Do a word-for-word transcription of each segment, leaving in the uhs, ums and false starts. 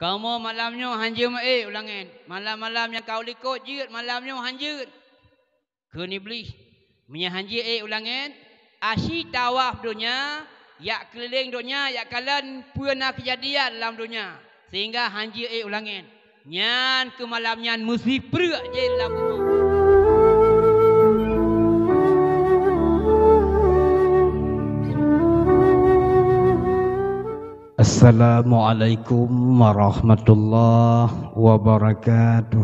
Kamoe malam nyoe hanjeuet meuék u langét. Malam-malam nyang ka u likot jeuet, malam nyoe hanjeuet. Kheun Iblih, "Meunyoe hanjeuet ék u langét, asyik tawaf donya, jak keuliléng donya, jak kalon peue na keujadian lam donya, sehingga hanjeuet ék u langét. Nyan keuh malam nyan meusipreuk jih lam bumoe." Assalamualaikum warahmatullahi wabarakatuh.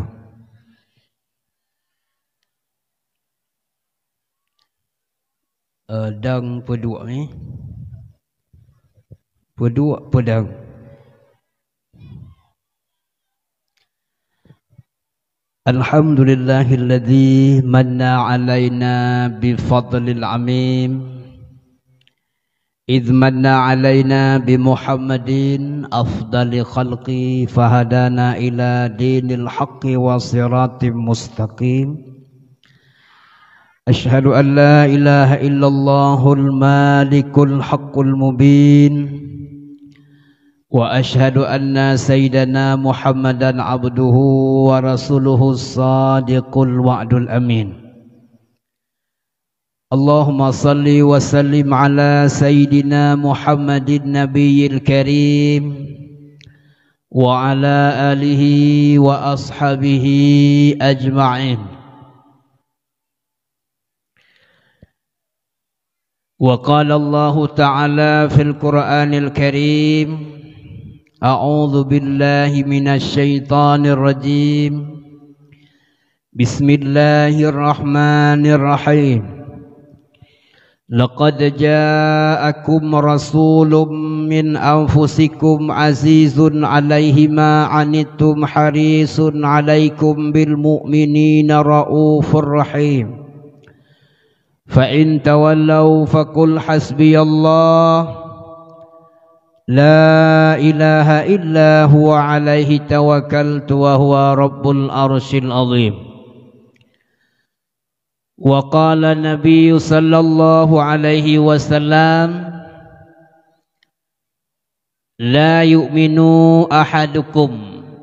Eh, dang peuduek ni. Peuduek peudang. Alhamdulillahilladzi manna alaina bi fadlil amim. Idh manna alaina bi Muhammadin afdali khalqi fahadana ila dinil haqqi wa siratim mustaqim. Asyhadu an la ilaha illallahul malikul haqqul mubin. Wa asyhadu anna sayyidana Muhammadan abduhu wa rasuluhu sadiqul wa'dul amin. Allahumma salli wa sallim ala sayyidina Muhammadin nabiyil karim wa ala alihi wa ashabihi ajma'in. Wa qala Allahu ta'ala fil Qur'anil Karim, a'udzu billahi minasy syaithanir rajim. Bismillahirrahmanirrahim. Laqad ja'akum rasulun min anfusikum azizun 'alaihi ma 'anittum harisun 'alaikum bil mu'minina raufur rahim. Fa in tawallaw faqul hasbiyallah, la ilaha illa huwa alaihi tawakkaltu wa huwa rabbul arsyil azim. Wa qala Nabiyyu sallallahu alaihi wasallam, la yu'minu ahadukum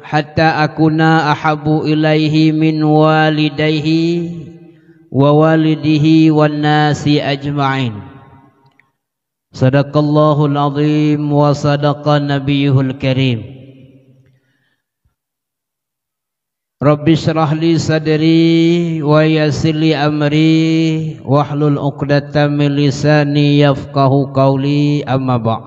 hatta akuna ahabbu ilaihi min walidaihi wa walidihi wan nasi ajma'in. Sadaqallahul azim wa sadaqa nabiyuhul karim. Rabbi shrah li sadri wa yassir li amri wahlul 'uqdatam min lisani yafqahu qauli, amma ba'd.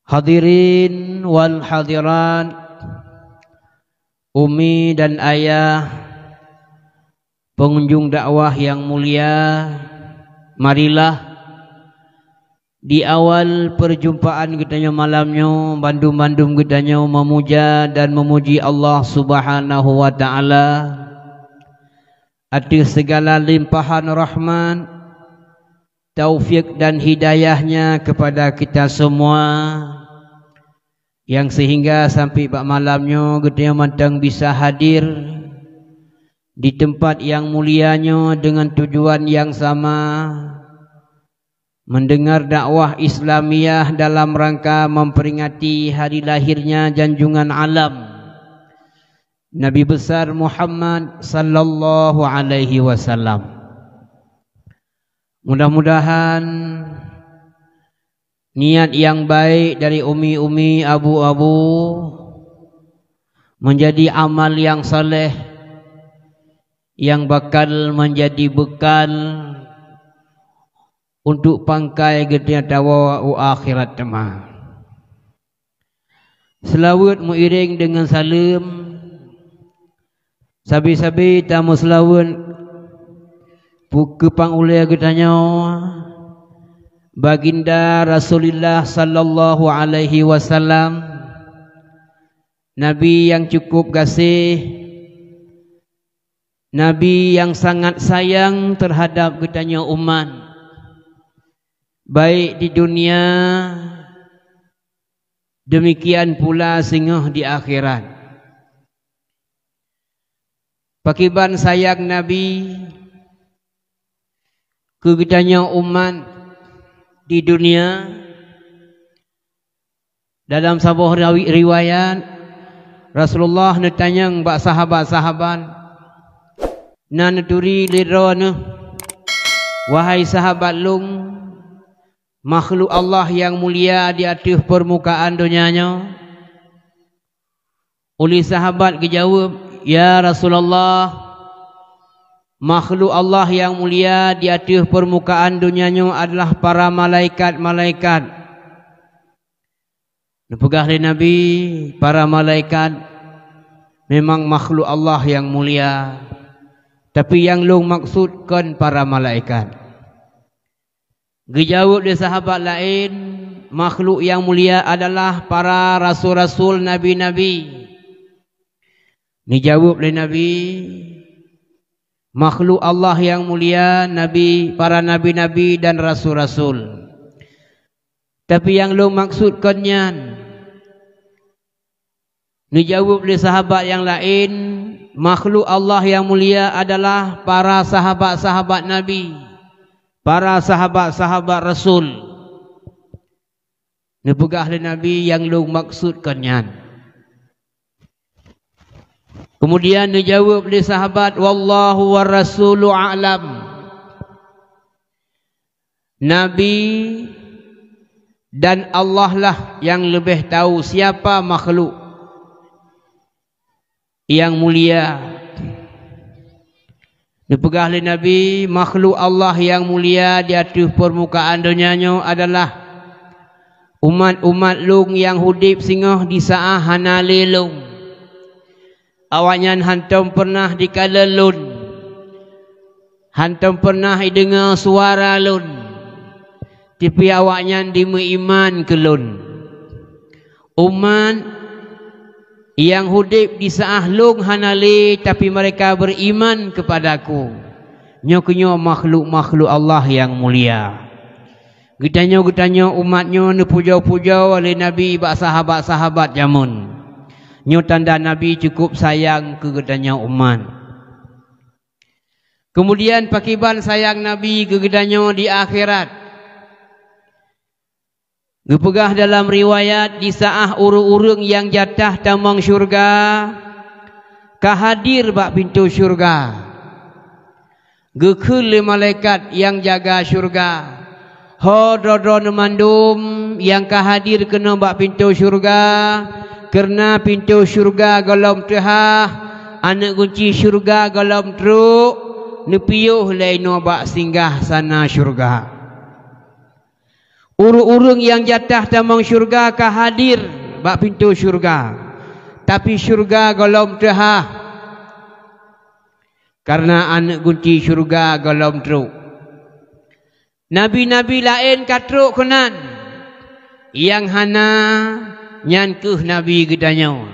Hadirin wal hadirat, umi dan ayah, pengunjung dakwah yang mulia, marilah di awal perjumpaan geutanyoe malam nyoe, bandum-bandum geutanyoe memuja dan memuji Allah Subhanahu wa Ta'ala ateueh segala limpahan rahmat, taufik dan hidayah-Nya kepada kita semua, yang sehingga sampai bak malam nyoe geutanyoe mantong bisa hadir di tempat yang mulia nyoe dengan tujuan yang sama, mendengar dakwah Islamiyah dalam rangka memperingati hari lahirnya junjungan alam, Nabi Besar Muhammad sallallahu alaihi wasallam. Mudah-mudahan niat yang baik dari umi-umi, abu-abu, menjadi amal yang saleh yang bakal menjadi bekal untuk pangkai geutanyoe tawoe u akhirat teuma. Seulaweuet meuiréng deungon saleuem, sabe-sabe tameuseulaweuet pu-, keu pang ulée geutanyoe, Baginda Rasulullah sallallahu alaihi wasallam, Nabi yang cukup gaséh, Nabi yang sangat sayang terhadap geutanyoe umat, baik di dunia, demikian pula singoh di akhirat. Pakriban sayang Nabi keu geutanyoe umat di dunia, Dalam saboh rawi-, riwayat, Rasulullah neutanyong bak sahabat-sahabat, na neuturi lé droeneuh, "Wahai sahabat lôn, makhluk Allah nyang mulia di ateueh peurmukaan donya nyoe?" Ulih sahabat geujaweueb, "Ya Rasulullah, makhluk Allah nyang mulia di ateueh peurmukaan donya nyoe adalah para malaikat-malaikat." Neupeugah lé Nabi, "Para malaikat memang makhluk Allah nyang mulia, tapi nyang lôn maksud kon para malaikat." Geujaweueb lé sahabat laén, "Makhluk nyang mulia adalah para rasul-rasul, nabi-nabi." Neujaweueb lé Nabi, "Makhluk Allah nyang mulia, nabi, para nabi-nabi dan rasul-rasul. Tapi nyang lôn maksud kon nyan." Neujaweueb lé sahabat nyang laén, "Makhluk Allah nyang mulia adalah para sahabat-sahabat Nabi, para sahabat-sahabat Rasul." Neupeugah lé Nabi, "Nyang lôn maksud kon nyan." Keumudian neujaweueb lé sahabat, "Wallahu wa rasulu a'lam." Nabi dan Allah lah nyang leubeh tahu siapa makhluk nyang mulia. Neupeugah lé Nabi, "Makhluk Allah nyang mulia di ateueh peurmukaan donya nyoe adalah umat-umat lôn nyang udeb singoh di saát hana lé lôn. Awaknyan hántom peureunah jikalon lôn, hántom peureunah jideungoe suara lôn, tapi awaknyan jimeuiman keu lôn. Umat nyang udeb di saát lôn hana lé, tapi mereka beriman kepada-Ku. Nyoe keuh nyoe makhluk-makhluk Allah nyang mulia." Geutanyoe-geutanyoe umat nyoe neupujoe-pujoe lé Nabi bak sahabat-sahabat jameun. Nyoe tanda Nabi cukup sayang keu geutanyoe umat. Keumudian, pakriban sayang Nabi keu geutanyoe di akhirat? Geupeugah dalam riwayat, di saát ureuëng-ureuëng nyang jatah tamong syeuruga ka hadir bak pintoe syeuruga, geukheun lé malaikat nyang jaga syeuruga, "Ho droe-droeneuh mandum nyang ka hadir keunoe bak pintoe syeuruga, keureuna pintoe syeuruga gohlom teuhah, aneuëk gunci syeuruga gohlom trok, neupiôh lé inoe bak singgah sana syeuruga." Ureuëng-ureuëng nyang jatah tamong syeuruga ka hadir bak pintoe syeuruga, tapi syeuruga gohlom teuhah, kareuna aneuëk gunci syeuruga gohlom trok. Nabi-nabi laén ka trok keunan, nyang hana, nyan keuh Nabi geutanyoe,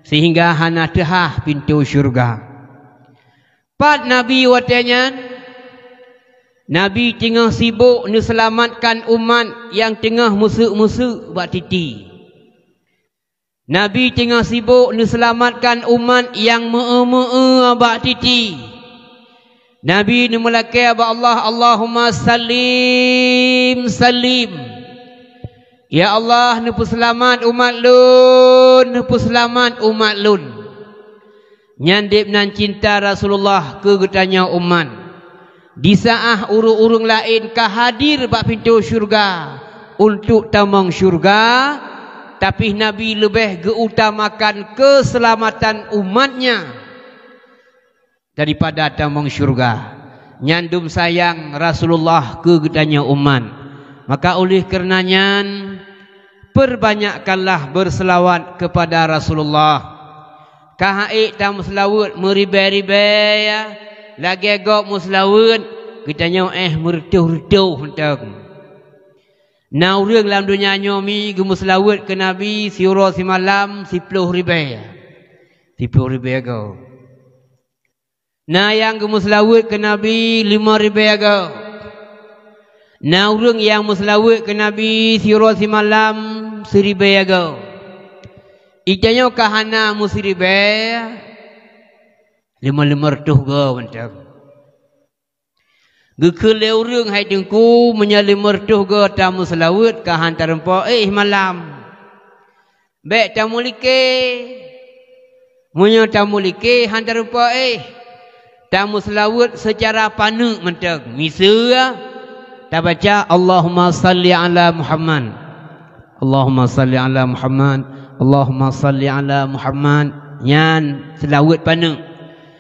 seuhingga hana teuhah pintoe syeuruga. Pat Nabi watée nyan? Nabi teungoh sibok neuseulamatkan umat nyang teungoh meuseuk-meuseuk bak titi. Nabi teungoh sibok neuseulamatkan umat nyang meu-eu-meu-eu bak titi. Nabi neumeulakée bak Allah, "Allahumma sallim, sallim." "Ya Allah, neupeuseulamat umat lôn, neupeuseulamat umat lôn." Nyan deb nan cinta Rasulullah keu geutanyoe umat. Di saát ureuëng-ureuëng laén ka hadir bak pintoe syeuruga untuk tamong syeuruga, tapi Nabi leubeh geuutamakan keuseulamatan umatnya daripada tamong syeuruga. Nyan dum sayang Rasulullah keu geutanyoe umat. Maka oleh kareuna nyan, perbanyakkanlah berselawat kepada Rasulullah. Ka han ék tameuseulaweuet meuribée-ribée, lagée gob meuseulaweuet, geutanyoe éh meureutoh-reutoh mantong. Na ureuëng lam donya nyoe mi geumeuseulaweuet keu Nabi siuroe simalam siploh ribée. Siploh ribée goe. Na nyang geumeuseulaweuet keu Nabi limong ribée goe. Na ureuëng nyang meuseulaweuet keu Nabi siuroe simalam siribée goe. Geutanyoe ka hana meusiribée, limong-limong reutôh goe mantong. Geukheun lé ureuëng, "Hai Teungku, meunyoe limong reutôh goe tameuseulaweuet, ka han tareumpok éh malam." Bék tamulike. Meunyoe tamulike hana tarupa éh, tameuseulaweuet seucara paneuk mantong. Miseue, tabaca, "Allahumma salli ala Muhammad. Allahumma salli ala Muhammad. Allahumma salli ala Muhammad." Nyan seulaweuet paneuk.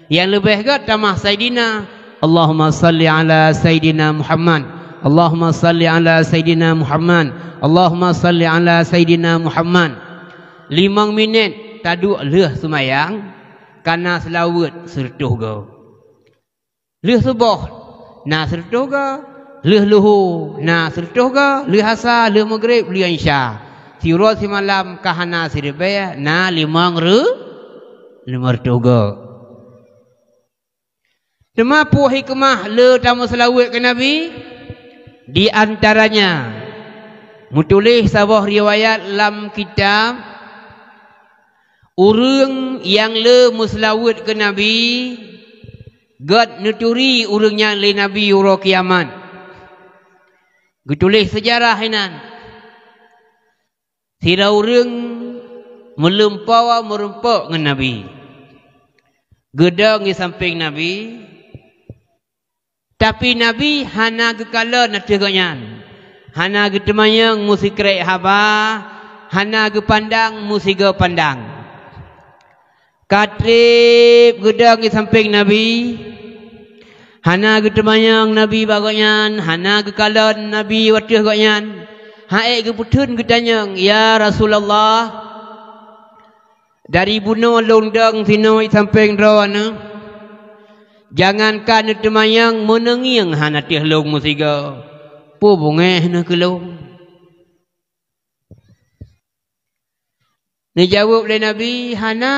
Nyang leubeh gét tamah Saidina. "Allahumma salli ala Saidina Muhammad. Allahumma salli ala Saidina Muhammad. Allahumma salli ala Saidina Muhammad." Limong minét taduek lheueh seumayang, ka na seulaweuet sireutôh goe. Lheueh suboh na sireutôh goe, lheueh luho na sireutôh goe, lheueh asa, lheueh meugreb, lheueh isya. Siuroe simalam ka hana siribèe, na limong reu-, limong reutôh goe. Teuma peue hikmah le tameuseulaweuet keu Nabi? Di antaranya, meutuléh saboh riwayat lam kitab, ureuëng nyang le meuseulaweuet keu Nabi, gét neuturi ureuëng nyan lé Nabi uroe kiamat. Geutuléh seujarah inan. Sidroe ureuëng meulumpoe meurumpok ngon Nabi. Geudong di sampéng Nabi, tapi Nabi hana geukalon ateueh gobnyan, hana geuteumanyong meusikrek haba, hana geupandang meusigoe pandang. Ka treb geudong di sampéng Nabi, hana geuteumanyong Nabi bak gobnyan, hana geukalon Nabi u ateueh gobnyan. Han ék geupeutheun geutanyong, "Ya Rasulullah, dari bunoe lôn dong sinoe di sampéng droeneuh, jangankan neuteumanyong, meuneungieng hana ateueh lôn meusigoe. Peue beungéh neuh keu lôn?" Neujaweueb lé Nabi, "Hana,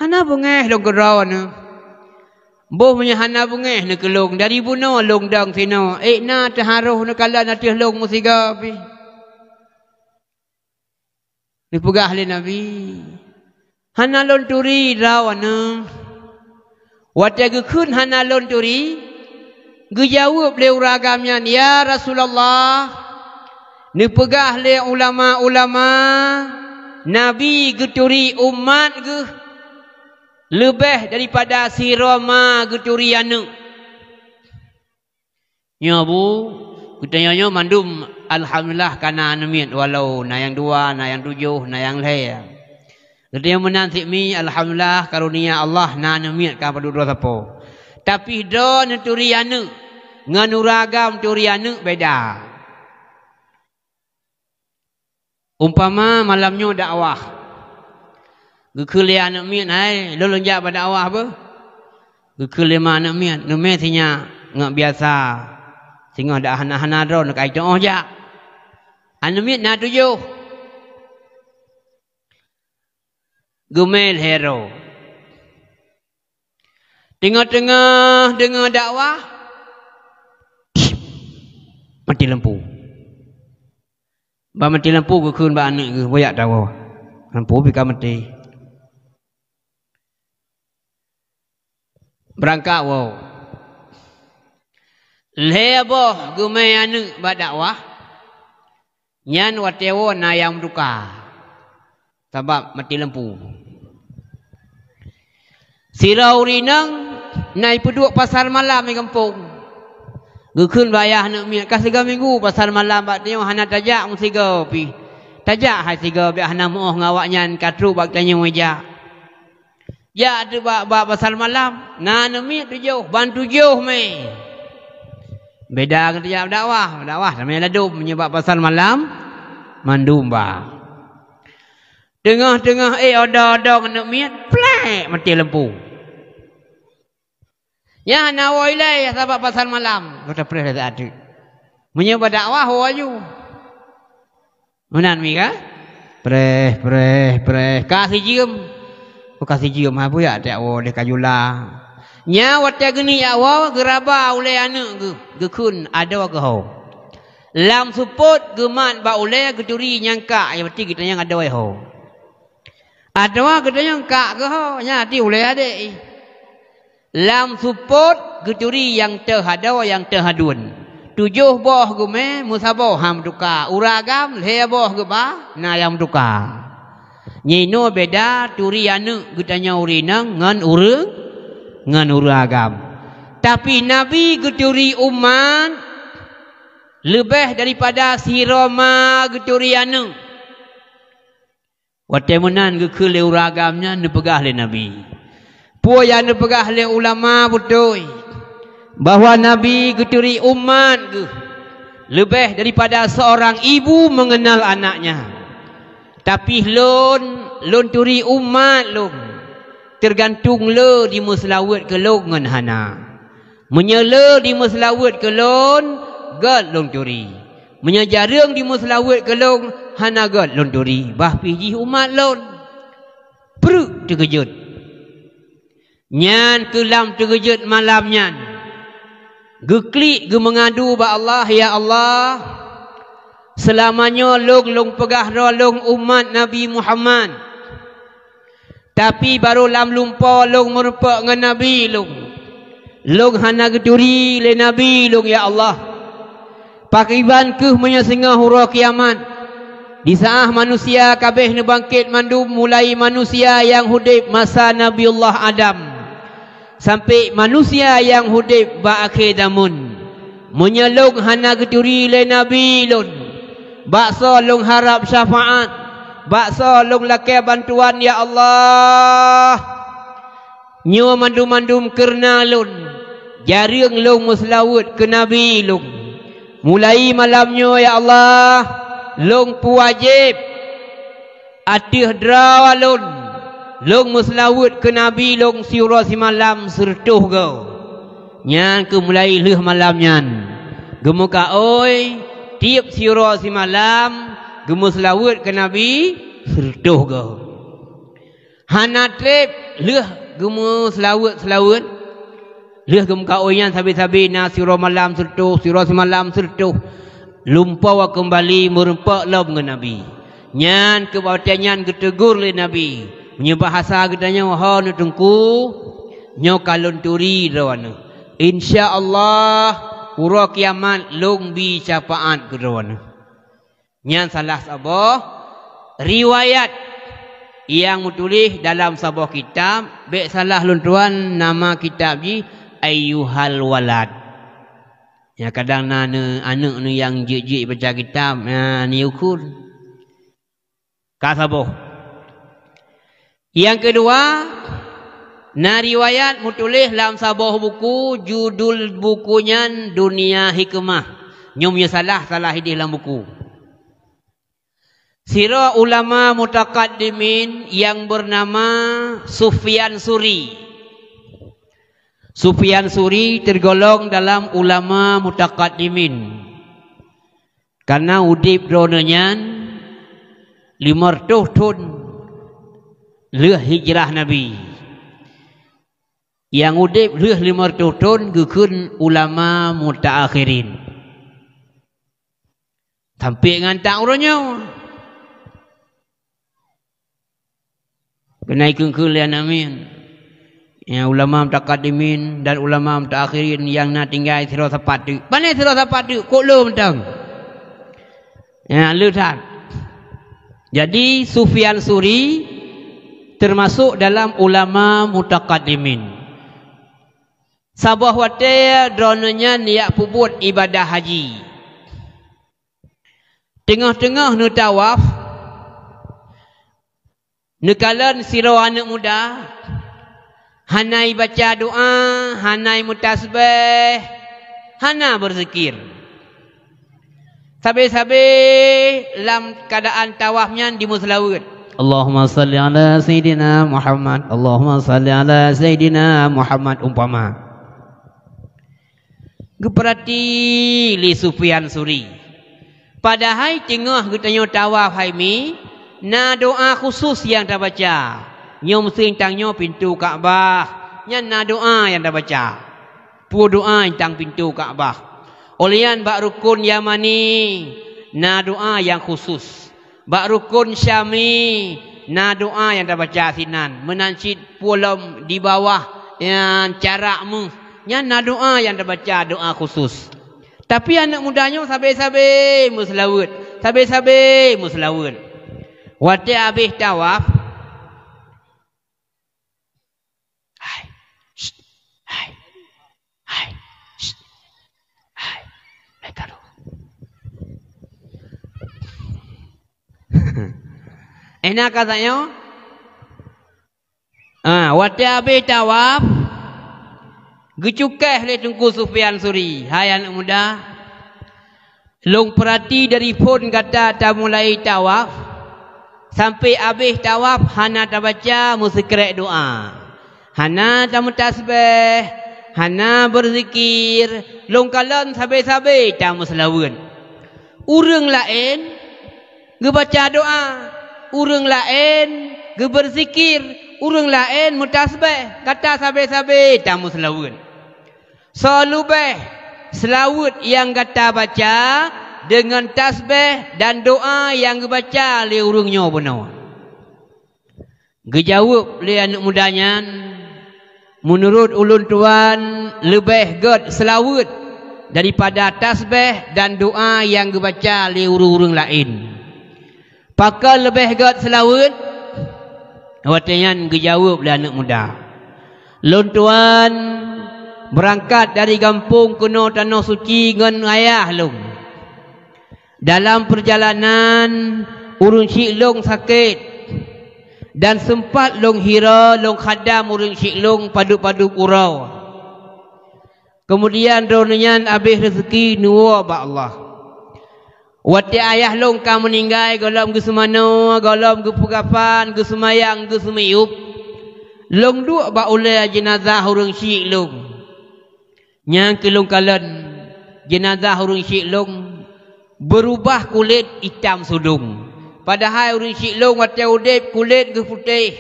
hana beungéh lôn keu droeneuh. Boh meunyoe hana beungéh neuh keu lôn, dari bunoe lôn dong sinoe, ék na teuharôh neukalon ateueh lôn meusigoe pih." Neupeugah lé Nabi, "Hana lôn turi droeneuh." Watée geukheun hana lôn turi, geujaweueb lé ureuëng agam nyan, "Ya Rasulullah, neupeugah lé ulama-ulama, Nabi geuturi umat geuh leubeh daripada sidroe ma geuturi aneuëk." Nyoe bu, geutanyoe nyoe mandum alhamdulillah ka na aneuk miet, walau na nyang dua, na nyang tujoh, na nyang lhée. Geutanyoe meunan cit mi, alhamdulillah karonia Allah na aneuk miet ka padub droe sapo. Tapi droe neuturi aneuëk ngon ureuëng agam turi aneuëk beda. Umpama malam nyoe dakwah, geukheun lé aneuk miet, "Hai, lôn lôn jak bak dakwah beuh." Geukheun lé ma aneuk miet, "Neumé sinyak ngon biasa, singoh dak hana-hana droe neukai teuôh jak." Aneuk miet na tujoh. Geumé lhée droe. Teungoh-teungoh deungoe dakwah, mati lampu. Ban mati lampu geukheun bak aneuk geuh, "Boh jak dakwah. Lampu pih ka mati." Beurangkat woe. Lhée boh geumé aneuk bak dakwah, nyan watée woe na nyang meutuka. Sabab mati lampu. Sidroe ureuëng inong na jipeuduek pasar malam di gampông. Geukheun bak ayah aneuk miet, "Ka sigoe minggu pasar malam bak tanyoe hana tajak meusigoe pih. Tajak hai sigoe, bék hana meuôh ngon awaknyan ka trok bak tanyoe jak." Jak teuk bak, bak pasar malam, na aneuk miet tujoh, ban tujoh mé. Beda ngon tajak dakwah, dakwah ramé ladôm, meunyoe bak pasar malam mandum ba. Teungoh-teungoh éh odo-odo ngon aneuk miet, plek mati lampu. Nyan hana woe ilée sabab pasar malam, gata preh lé saát teuk. Meunyoe bak dakwah woe aju. Meunan mi ka? Preh, preh, preh, ka sijeuem. Oh, ka sijeuem, ha, buyak tajak woe lé ka jula. Nyan watée geuneuk jak woe, geuraba ulée aneuk geuh, geukheun adoe keuho. Lam seupôt geumat bak ulée geuturi nyang kak, nyang peunteng geutanyoe adoe ho. Adoe geutanyoe kak keuho, nyan di ulée adék ih. Lam seupôt geuturi nyang teuh adoe nyang teuh aduen. Tujoh boh geumé meusaboh han meutuka. Ureuëng agam lhée boh geuba na nyang meutuka. Nyan inoe beda turi aneuëk geutanyoe ureuëng inong ngon ureuëng, ngon ureuëng agam. Tapi Nabi geuturi umat leubeh daripada sidroe ma geuturi aneuëk. Watée meunan geukheun lé ureuëng agam nyan neupeugah lé Nabi. Peue nyang neupeugah lé ulama beutôi, bahwa Nabi geuturi umat geuh leubeh daripada seorang ibu mengenal anaknya. Tapi lôn, lôn turi umat lôn, teugantung le dimeuseulaweuet keu lôn ngon hana. Meunyoe le dimeuseulaweuet keu lôn, gét lôn turi. Meunyoe jareueng dimeuseulaweuet keu lôn, hana gét lôn turi, bah pih jih umat lôn. Preuk teukeujot. Nyan keuh lam teukeujot malam nyan, geuklik geumeungadu bak Allah, "Ya Allah, seulama nyoe lôn, lôn peugah droe lôn umat Nabi Muhammad. Tapi barô lam lumpoe lôn meurumpok ngon Nabi lôn. Lôn hana geuturi lé Nabi lôn, ya Allah. Pakriban kheueh meunyoe singoh uroe kiamat, di saát manusia ka abéh neubangkét mandum, mulai manusia nyang udeb masa Nabiullah Adam sampai manusia nyang udeb bak akhé zamon. Meunyoe lôn hana geuturi lé Nabi lôn, bak soe lôn harab syafaat, bak soe lôn lakée bantuan, ya Allah? Nyoe mandum-mandum keureuna lôn, jareueng lôn meuseulaweuet keu Nabi lôn. Mulai malam nyoe, ya Allah, lôn peuwajéb ateueh droe lôn, lôn meuseulaweuet keu Nabi lôn siuroe simalam seureutôh goe." Nyan keuh mulai lheueh malam nyan geumeukaôi tieb siuroe simalam geumeuseulaweuet keu Nabi seureutôh goe. Hana treb lheueh geumeuseulaweuet-seulaweuet. Lheueh geumeukaôi nyan sabe-sabe na siuroe malam seureutôh, siuroe simalam seureutôh. Lumpoe keumbali meurumpok lom ngon Nabi. Nyan keuh watée nyan geuteugur lé Nabi, meunyoe bahasa geutanyoe, "Ho neuteungku, nyoe ka lôn turi droeneueh. Insya Allah, uroe kiamat lôn bi syafaat keu droeneueh." Nyan salah saboh riwayat nyang meutuléh dalam saboh kitab, bék salah lôn tuan nama kitab jih Ayyuhal Walad. Nyang kadang na neu-, aneuëk neu nyang jeuet-jeuet baca kitab, na neuyue kheun. Ka saboh. Nyang keudua, na riwayat meutuléh lam saboh buku, judul buku nyan Dunia Hikmah. Nyoe meunyoe salah, salah idéh lam buku. Sidroe ulama mutakaddimin nyang beunama Sufyan Suri. Sufyan Suri teugolong dalam ulama mutakaddimin. Kareuna udeb droeneueh nyan limong reutôh thon lheueh hijrah Nabi. Nyang udeb lheueh limong reutôh thon geukheun ulama mutaakhirin. Sampoe ngon tan uroe nyoe. Keuneuk kheun-kheun lé aneuk miet. Ya, ulama mutakaddimin dan ulama mutaakhirin nyang na tinggai sidroe sapat teuk. Pané sidroe sapat teuk, kok lom tang. Ya, le that. Jadi, Sufyan Suri teumasok dalam ulama mutakaddimin. Saboh watée droeneueh nyan jak peubuet ibadah haji. Teungoh-teungoh neutawaf, neukalon sidroe aneuk muda, hana ibaca doa, hana imeutasbeh, hana beuzikir. Sabe-sabe lam keuadaan tawaf nyan jimeuseulaweuet, "Allahumma shalli ala Sayyidina Muhammad, Allahumma shalli ala Sayyidina Muhammad," umpama. Geupeurati lé Sufyan Suri. Padahai teungoh geutanyoe tawaf hai mi, na doa khusus nyang tabaca. Nyoe meuseuti tanyoe pintoe Ka'bah, nyan na doa nyang tabaca. Peue doa nyang pintoe Ka'bah? Óh lheueh nyan bak rukon Yamani, na doa nyang khusus. Bak rukon Syami, na doa nyang tabaca sinan. Meunan cit peue lom di bawah, nyan carak méuh, nyan na doa nyang tabaca, doa khusus. Tapi aneuëk muda nyoe sabe-sabe meuseulaweuet, sabe-sabe meuseulaweuet. Watée habéh tawaf, hai, syt, hai, hai, syt, hai, hai, taduh. Ena ka tanyoe? Ah, watée habéh tawaf, geucukéh lé Teungku Sufyan Suri, "Hai aneuëk muda, lôn peurati dari phon gata tamulai tawaf sampai habéh tawaf hana tabaca meusikrek doa, hana tameutasbeh, hana beuzikir, lôn kalon sabe-sabe tameuseulaweuet. Ureuëng laén geubaca doa, ureuëng laén geubeuzikir, ureuëng laén meutasbeh, gata sabe-sabe tameuseulaweuet. Soe leubeh seulaweuet nyang gata baca deungon tasbeh dan doa nyang geubaca lé ureuëng nyoe bunoe?" Geujaweueb lé aneuëk muda nyan, "Meunurot ulôn tuan, leubeh gét seulaweuet daripada tasbeh dan doa nyang geubaca lé ureuëng-ureuëng laén." "Pakon leubeh gét seulaweuet?" Watée nyan geujaweueb lé aneuëk muda, "Lôn tuan beurangkat dari gampông keunoe tanoh suci ngon ayah lôn. Dalam peurjalanan, ureuëng syiek lôn sakét, dan seumpat lôn hira lôn khadam ureuëng syiek lôn padub-padub uroe. Keumudian droeneuh nyan habéh reuzeuki neuwoe bak Allah. Watée ayah lôn ka meuninggai, gohlom geuseumanoe, gohlom geupeugafan, geuseumayang, geuseumiyueb, lôn duek bak ulée jeunazah ureuëng syiek lôn. Nyang keu lôn kalon, jeunazah ureuëng syiek lôn beurubah kulét itam sudong. Padahai ureuëng syiek lôn watée udeb kulét geuputéh,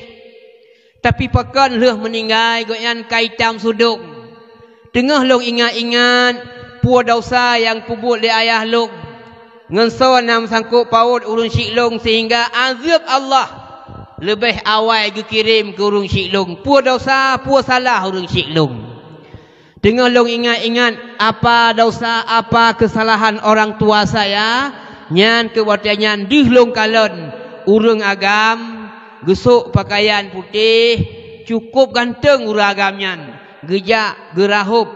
tapi pakon lheueh meuninggai gobnyan ka itam sudong. Teungoh lôn ingat-ingat peue desya nyang peubuet lé ayah lôn, ngon soe na meusangkot paôt ureuëng syiek lôn, seuhingga azeueb Allah leubeh awai geukirém keu ureuëng syiek lôn. Peue desya, peue salah ureuëng syiek lôn? Teungoh lôn ingat-ingat apa desya, apa keusalahan orang tua saya, nyan keu watée nyan deuh lôn kalon ureuëng agam, geusok peukayan putéh, cukup ganteng ureuëng agam nyan, geujak geurahôb,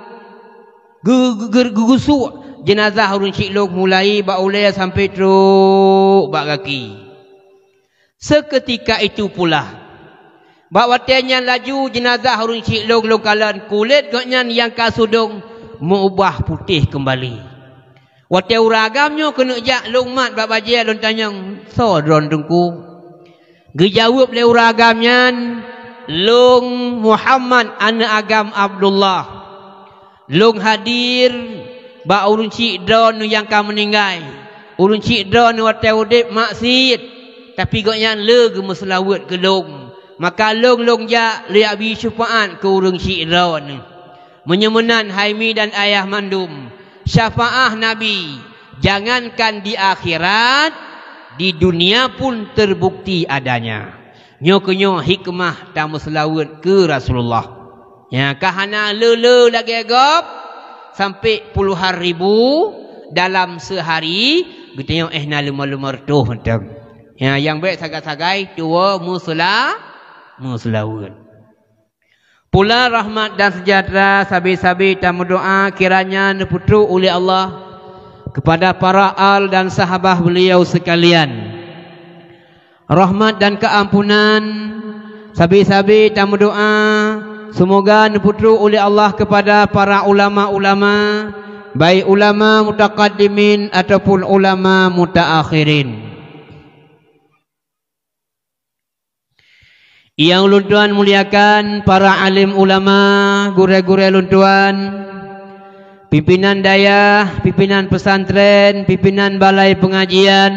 geu-, geu-, geu-, geugusok jeunazah ureuëng syiek lôn mulai bak ulée sampai trok bak gaki. Seukeutika itu pula, bak watée nyan laju jeunazah ureuëng syiek lôn lôn kalon, kulét gobnyan nyang ka sudong meuubah putéh keumbali. Watée ureuëng agam nyoe keuneuk jak, lôn mat bak bajée lôn tanyong, "Soe droen Teungku?" Geujaweueb lé ureuëng agam nyan, "Lôn Muhammad aneuëk agam Abdullah. Lôn hadir bak ureuëng syiek droeneuh nyang ka meuninggai. Ureuëng syiek droeneuh watée udeb maksiet, tapi gobnyan le geumeuseulaweuet keu lôn. Maka lôn, lôn jak lôn jak bri syeufaát keu ureuëng syiek droeneuh. Meunyoe meunan hai mi dan ayah mandum, syafaat Nabi, jangankan di akhirat, di dunia pun terbukti adanya." Nyoe keuh nyoe hikmah tameuseulaweuet keu Rasulullah. Nyan ka hana le-le lagée gob, sampai puluhan ribu dalam seuhari, geutanyoe éh na lima-lima reutôh mantong. Nyan nyang bék sagai-sagai tuwoe meuseula-, meuseulaweuet. Pula rahmat dan seujahteura sabe-sabe tameudoá kiranya neupeutrok ulée Allah keupada para al dan sahabah beuliau seukalian. Rahmat dan keuampunan sabe-sabe tameudoá seumoga neupeutrok ulée Allah keupada para ulama-ulama, baik ulama mutaqaddimin ataupun ulama mutaakhirin. Nyang ulôn tuan muliakan, para alim ulama, gurée-gurée lôn tuan, pimpinan dayah, pimpinan pesantren, pimpinan balai pengajian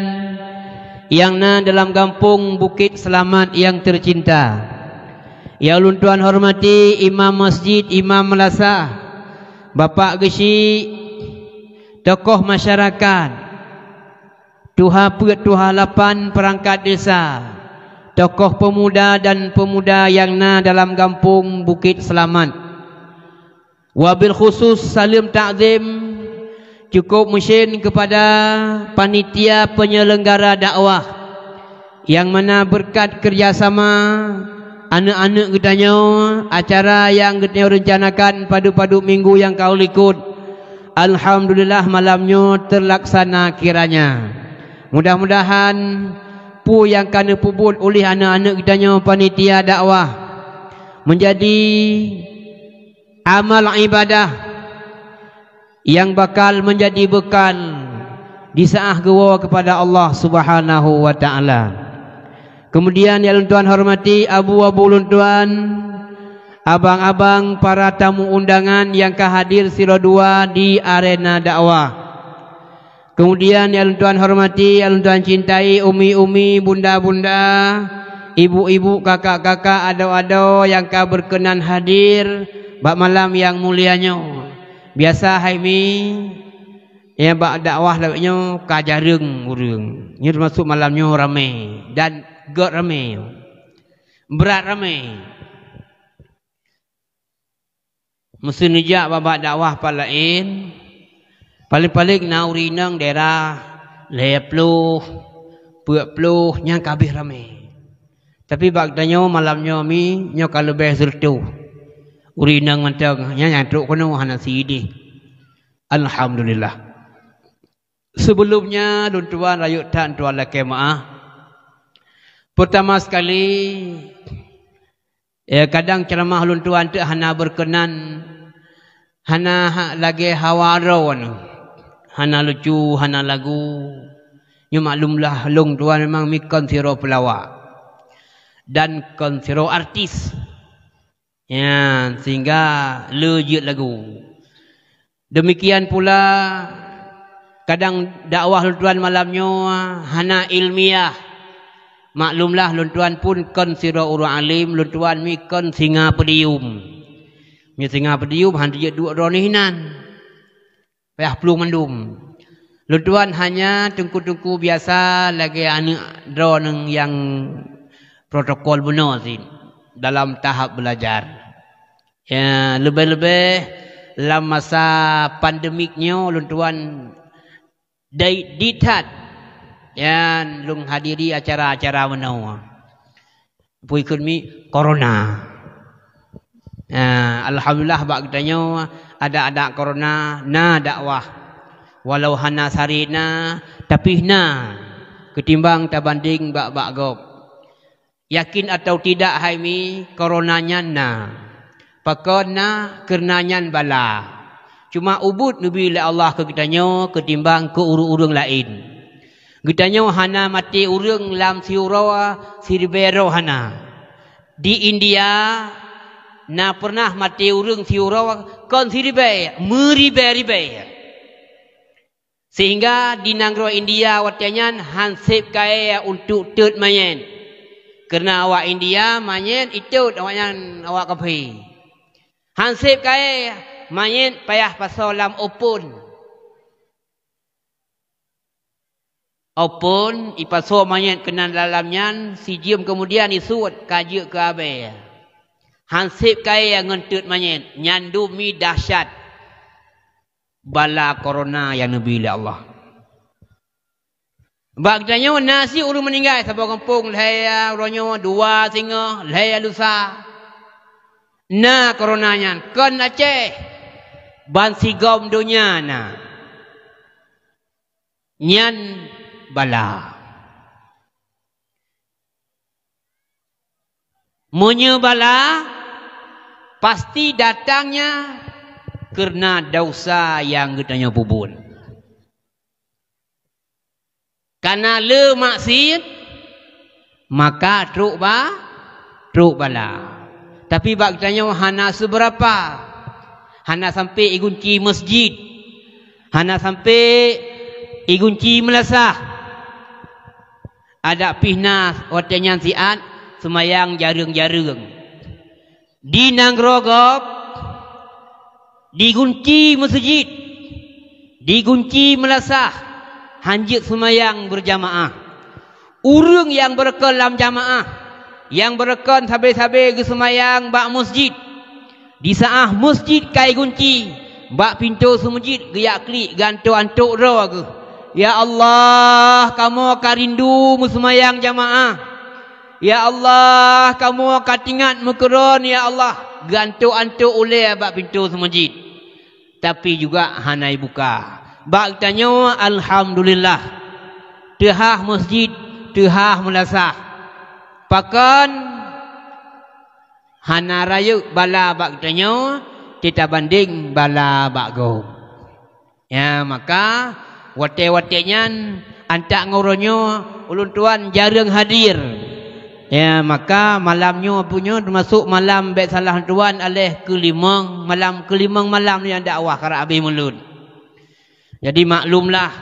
nyang na dalam gampông Bukét Seulamat nyang teucinta. Nyang ulôn tuan hormati imam masjid, imam meulasah, bapak geuchik, tokoh masyarakat, tuha peuet, tuha lapan peurangkat desa, tokoh peumuda dan peumuda nyang na dalam gampông Bukét Seulamat. Wabil khusus saleuem takzim Cukup meusyén keupada panitia peunyelenggara dakwah, nyang mana beureukat keurjasama aneuëk-aneuëk geutanyoe, acara nyang geutanyoe reuncanakan padub-padub minggu nyang ka likot, alhamdulillah, malam nyoe teulaksana kiranya. Mudah-mudahan peue nyang ka neupeubuet uléh aneuëk-aneuëk geutanyoe panitia dakwah meunjadi amal ibadah nyang bakal meunjadi beukal di saát geuwoe keupada Allah Subhanahu wa Ta'ala. Keumudian, nyang lôn tuan hormati abu-abu lôn tuan, abang-abang, para tamu undangan nyang ka hadir sidroe dua di arena dakwah. Keumudian, nyang lôn tuan hormati, nyang lôn tuan cintai, umi-umi, bunda-bunda, ibu-ibu, kakak-kakak, adoe-adoe nyang ka beurkeunan hadir bak malam nyang mulia nyoe. Biasa hai mi, ya, bak dakwah lagée nyoe ka jareueng ureuëng. Nyoe teumasok malam nyoe ramé dan gét ramé. Brat ramé. Meuseu neujak bak-bak dakwah pat laén, paléng-paléng na ureuëng inong daerah lhée ploh, peuet ploh, nyang ka habéh ramé. Tapi bak geutanyoe malam nyoe mi, nyoe ka leubeh sireutôh. Ureuëng inong mantong, nyan nyang trok keunoe hana sideh. Alhamdulillah. Seubeulom nyan, lôn tuan rayeuk that tuan lakée meuáh. Peurtama sekali, eh, kadang ceuramah lôn tuan teuk hana beurkeunan, hana ha-, lagée hawa droe nyoe. Hana lucu, hana lagu. Nyoe maklumlah, lôn tuan memang mi kon sidroe peulawak dan kon sidroe artis. Nyan, sehingga le jeuet lagu. Demikian pula, kadang dakwah lôn tuan malam nyoe hana ilmiah. Maklumlah, lôn tuan pun kon sidroe ureuëng alim, lôn tuan mi kon singa podium. Mi singa podium, han jeuet duek droeneuh inan. Payah plueng mandum. Lôn tuan hanya teungku-teungku biasa lagée aneuëk droeneuh nyang protokol bunoe cit dalam tahap belajar. Ya, leubeh-leubeh lam masa pandemik nyoe lôn tuan dai-, dit that. Ya, lôn hadiri acara-acara meunoe. Peue kheun mi? Corona. Nah, alhamdulillah bak geutanyoe adak-adak corona na dakwah. Walau hana saré na, tapi na keutimbang tabandéng bak-bak gob. Yakin atawa tidak hai mi, corona nyan na. Pakon na? Keureuna nyan bala. Cuma ubeuet neubi lé Allah keu geutanyoe keutimbang keu ureuëng-ureuëng laén. Geutanyoe hana maté ureuëng lam siuroe siribée droe hana. Di India na peureunah maté ureuëng siuroe kon siribée, meuribée-ribée. Sehingga di nanggroe India watée nyan han seb kayée untuk teuet manyét. Keureuna awak India manyét itot awaknyan awak kafé. Han seb kayée manyét payah pasoe lam open. Open ipasoe manyét keunan dalam nyan, sijeuem keumudian isuet ka jeuet keu abée. Han seb kayée ngon teuet manyét, nyan dum mi dahsyat bala corona nyang neubi lé Allah. Bak geutanyoe na cit ureuëng meuninggai saboh gampông, lhée ya uroe nyoe, dua singoh, lhée ya lusa. Na corona nyan kon Aceh, bansigom donya na. Nyan bala. Meunyoe bala, pasti datangnya keureuna desya nyang geutanyoe peubuet. Kana le maksiet, maka trok ba-, trok bala. Tapi bak geutanyoe hana seubeurapa. Hana sampai igunci masjid. Hana sampai igunci meulasah. Adak pih na watée nyan siat seumayang jareueng-jareueng. Di nanggroe gob, digunci meuseujid, digunci meulasah, han jeuet seumayang beurjamaah. Ureuëng nyang beureukoh lam jamaah, nyang beureukoh sabe-sabe geuseumayang bak meuseujid, di saát meuseujid ka igunci, Bak pintoe seumeujid geujak klik, geuantok-antok droe geuh. Ya Allah, kamoe ka rindu meuseumayang jamaah. Ya Allah, kamoe ka teuingat meukeurong, ya Allah. Geuantok-antok ulée bak pintoe seumeujid. Tapi juga hana jibuka. Bak geutanyoe, alhamdulillah. Teuhah meuseujid, teuhah meulasah. Pakon hana rayeuk bala bak geutanyoe, teutabandeng bala bak gob. Ya, maka watée-watée nyan antak ngon uroe nyoe ulôn tuan jareueng hadir. Ya, maka malam nyoe pun nyoe teumasok malam bék salah tuan aléh keulimong, malam keulimong malam nyang dakwah karab habéh mulod. Jadi maklumlah,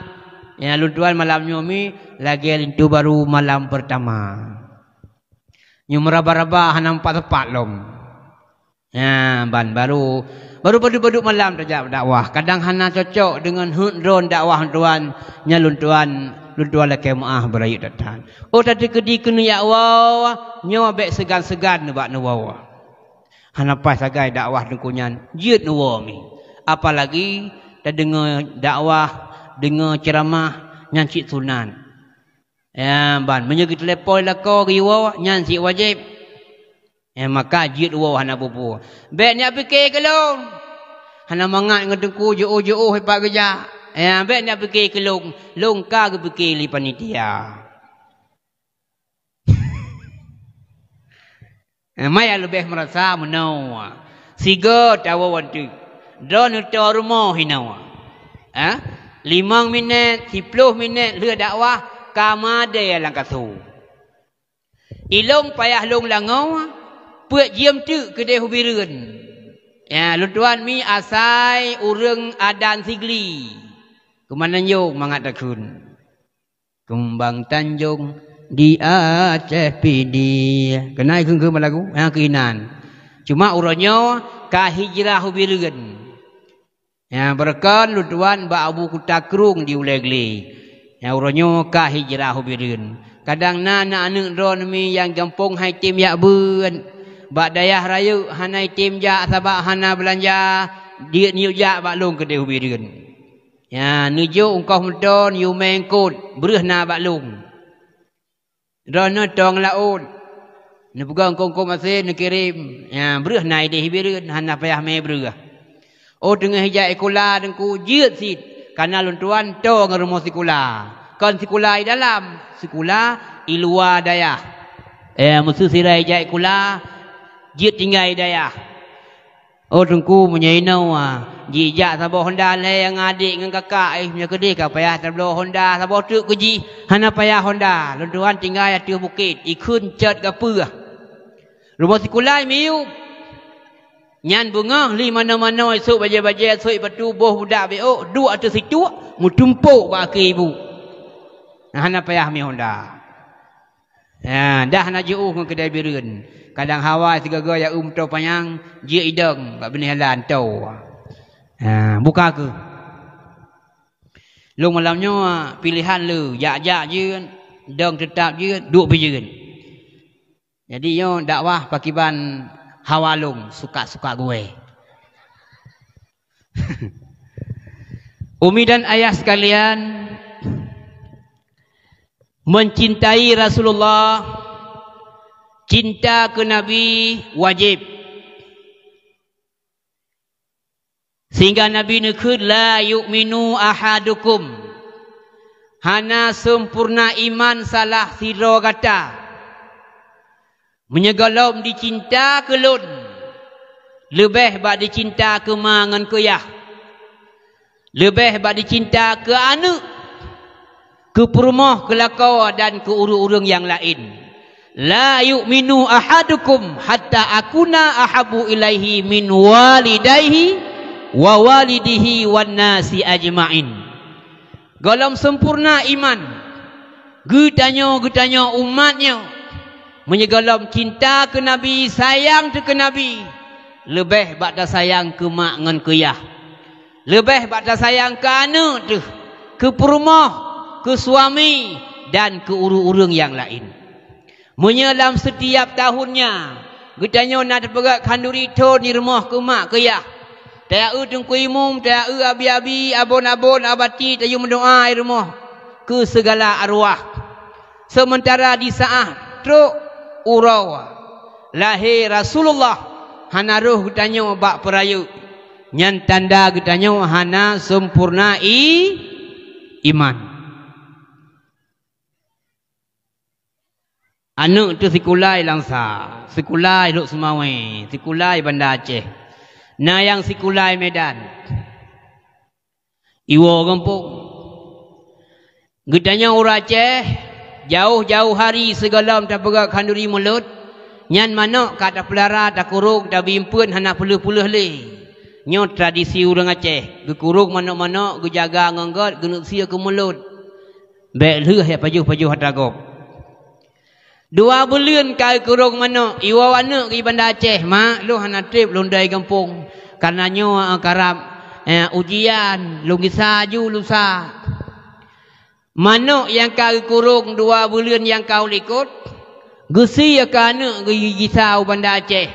ya, lôn tuan malam nyoe mi lagée linto barô malam peurtama. Nyoe meuraba-raba hana meupat-meupat lom. Ya, ban barô, barô padub-padub malam tajak dakwah. Kadang hana cocok deungon heuet droe dakwah lôn tuan, nyan lôn tuan, lôn tuan lakée meuáh beurayeuk that-that. Oh, tateukeudi keuneuk jak woe, nyoe bék seugan-seugan neubak neuwoe. Hana paih sagai dakwah teungku nyan, jeuet neuwoe mi. Apalagi tadeungoe dakwah, deungoe ceuramah nyan cit sunat. Ya, ban meunyoe geuteulepon lakoe geuwoe nyan cit wajéb. Ya, maka jeuet woe hana peue-peue. Bék neujak pike keu lôn. Hana mangat ngon teungku jiôh-jiôh ipat geujak. Ya, bék neujak pike keu lôn. Lôn ka geupike lé panitia. Eh, maya leubeh meurasa meunoe. Sigoe tawoe wan teuk. Droeneuh toe rumoh inoe. Eh? Limong minét, siploh minét lheueh dakwah ka madé lam kasô. Ilôn payah lôn langoe, peuet jeuem teuk keudeh u Bireuen. Ya, lôn tuan mi asai ureuëng adan Sigli. Keumananjong mangat takheun. Keumbang Tanjong di Aceh Pidie. Keunan kheun-kheun lagu? Ha, keunan. Cuma uroe nyoe ka hijrah u Bireuen. Ya, beureukan lôn tuan bak Abu Kuta Krueng di Ulée Glé. Ya, uroe nyoe ka hijrah u Bireuen. Kadang na aneuëk-aneuëk droeneuh mi nyang gampông han item jak beuet. Bak dayah rayeuk hana item jak sabab hana beulanja, jeuet neujak bak lôn keudeh u Bireuen. Ya, neujok eungkôt meuton, yue mé eungkôt, breueh na bak lôn. Droeneuh tong laôt. Neupeugah eungkôt-eungkôt maséh neukirém. Ya, breueh na ideh Bireuen, hana payah mé breueh. Oh, teungoh ijak sikula teungku jeuet cit, kana lôn tuan toe ngon rumoh sikula. Kon sikula i dalam, sikula i luwa dayah. Eh, meuseu sira ijak sikula, jeuet tinggai i dayah. Oh, teungku, meunyoe inoe, ah, jijak saboh honda lhée nyang adek ngon kakak, eh, meunyoe keudeh ka payah tabloe honda saboh teuk keu jih, hana payah honda. Lôn tuan tinggai ateueh bukét, ikheun cot gapeue. Rumoh sikula miyueb. Nyan beungoh li manoe-manoe, sôk bajée-bajée, sôk batu, boh budak bék ôk, duek ateueh situek, meutumpok bak akhé ibu. Hana payah mi honda. Ya, dah na jiôh ngon keudai Bireuen. Kadang hawa sigoe-goe ya eu meuto panyang, jeuet idong bak binéh jalan toe. Ya, buka kheueh. Lôn malam nyoe piléhan le, jak-jak jeuet, dong teutap jeuet, duek pih jeuet. Jadi nyoe dakwah pakiban hawa lôn, suka-suka geuwée. Umi dan ayah sekalian, mencintai Rasulullah, cinta keu Nabi wajéb. Sehingga Nabi neukheun, "La yu'minu ahadukum." Hana sempurna iman salah sidroe gata. Meunyoe gohlom dicinta keu lôn, leubeh bak dicinta keu ma ngon keu yah, leubeh bak dicinta keu aneuëk, keu peurumoh, keu lakoe, dan keu ureuëng-ureuëng nyang laén. "La yu'minu ahadukum hatta akuna ahabbu ilaihi min walidaihi wa walidihi wan nasi ajma'in." Gohlom sempurna iman geutanyoe, geutanyoe umat nyoe, meunyoe gohlom cinta keu Nabi, sayang teuh keu Nabi, leubeh bak tasayang keu mak ngon keu yah, leubeh bak tasayang keu aneuëk teuh, keu peurumoh, keu suami, dan keu ureuëng-ureuëng nyang laén. Meunyoe lam setiap tahunnya geutanyoe na teupeugét khanduri thon di rumoh keu mak keu yah, Taeu teungku imum, taeu abi-abi, abon-abon, abati, tayue meudoa i rumoh keu sigala arwah. Seumeuntara di saát trok uroe lahé Rasulullah hana rhoh geutanyoe bak peurayeuk, nyan tanda geutanyoe hana seumpurna i, iman. Aneuk teuh sikulai Langsa, sikulai Lhokseumawe, sikulai Banda Aceh. Na nyang sikulai Medan. Iwoe gampông. Geutanyoe ureuëng Aceh, jauh-jauh hari sigohlom tapeugöt khanduri mulod, nyan manök ka tapeulara, takurong, tabi eumpeuen hana peuleueh-peuleueh lé. Nyoe tradisi ureuëng Aceh, geukurong manök-manök, geujaga ngon göt, geuneuk sie keu mulod. Bék lheueh jak pajoh-pajoh atra gob. Dua buleuen ka geukurong manök, iwoe aneuk keu Banda Aceh, "Mak, lôn hana treb lôn dai gampông, kareuna nyoe karab, eh, ujian, lôn gisa aju lusa." Manök nyang ka geukurong dua buleuen nyang ka u likot, geusie keu aneuk geugisa u Banda Aceh.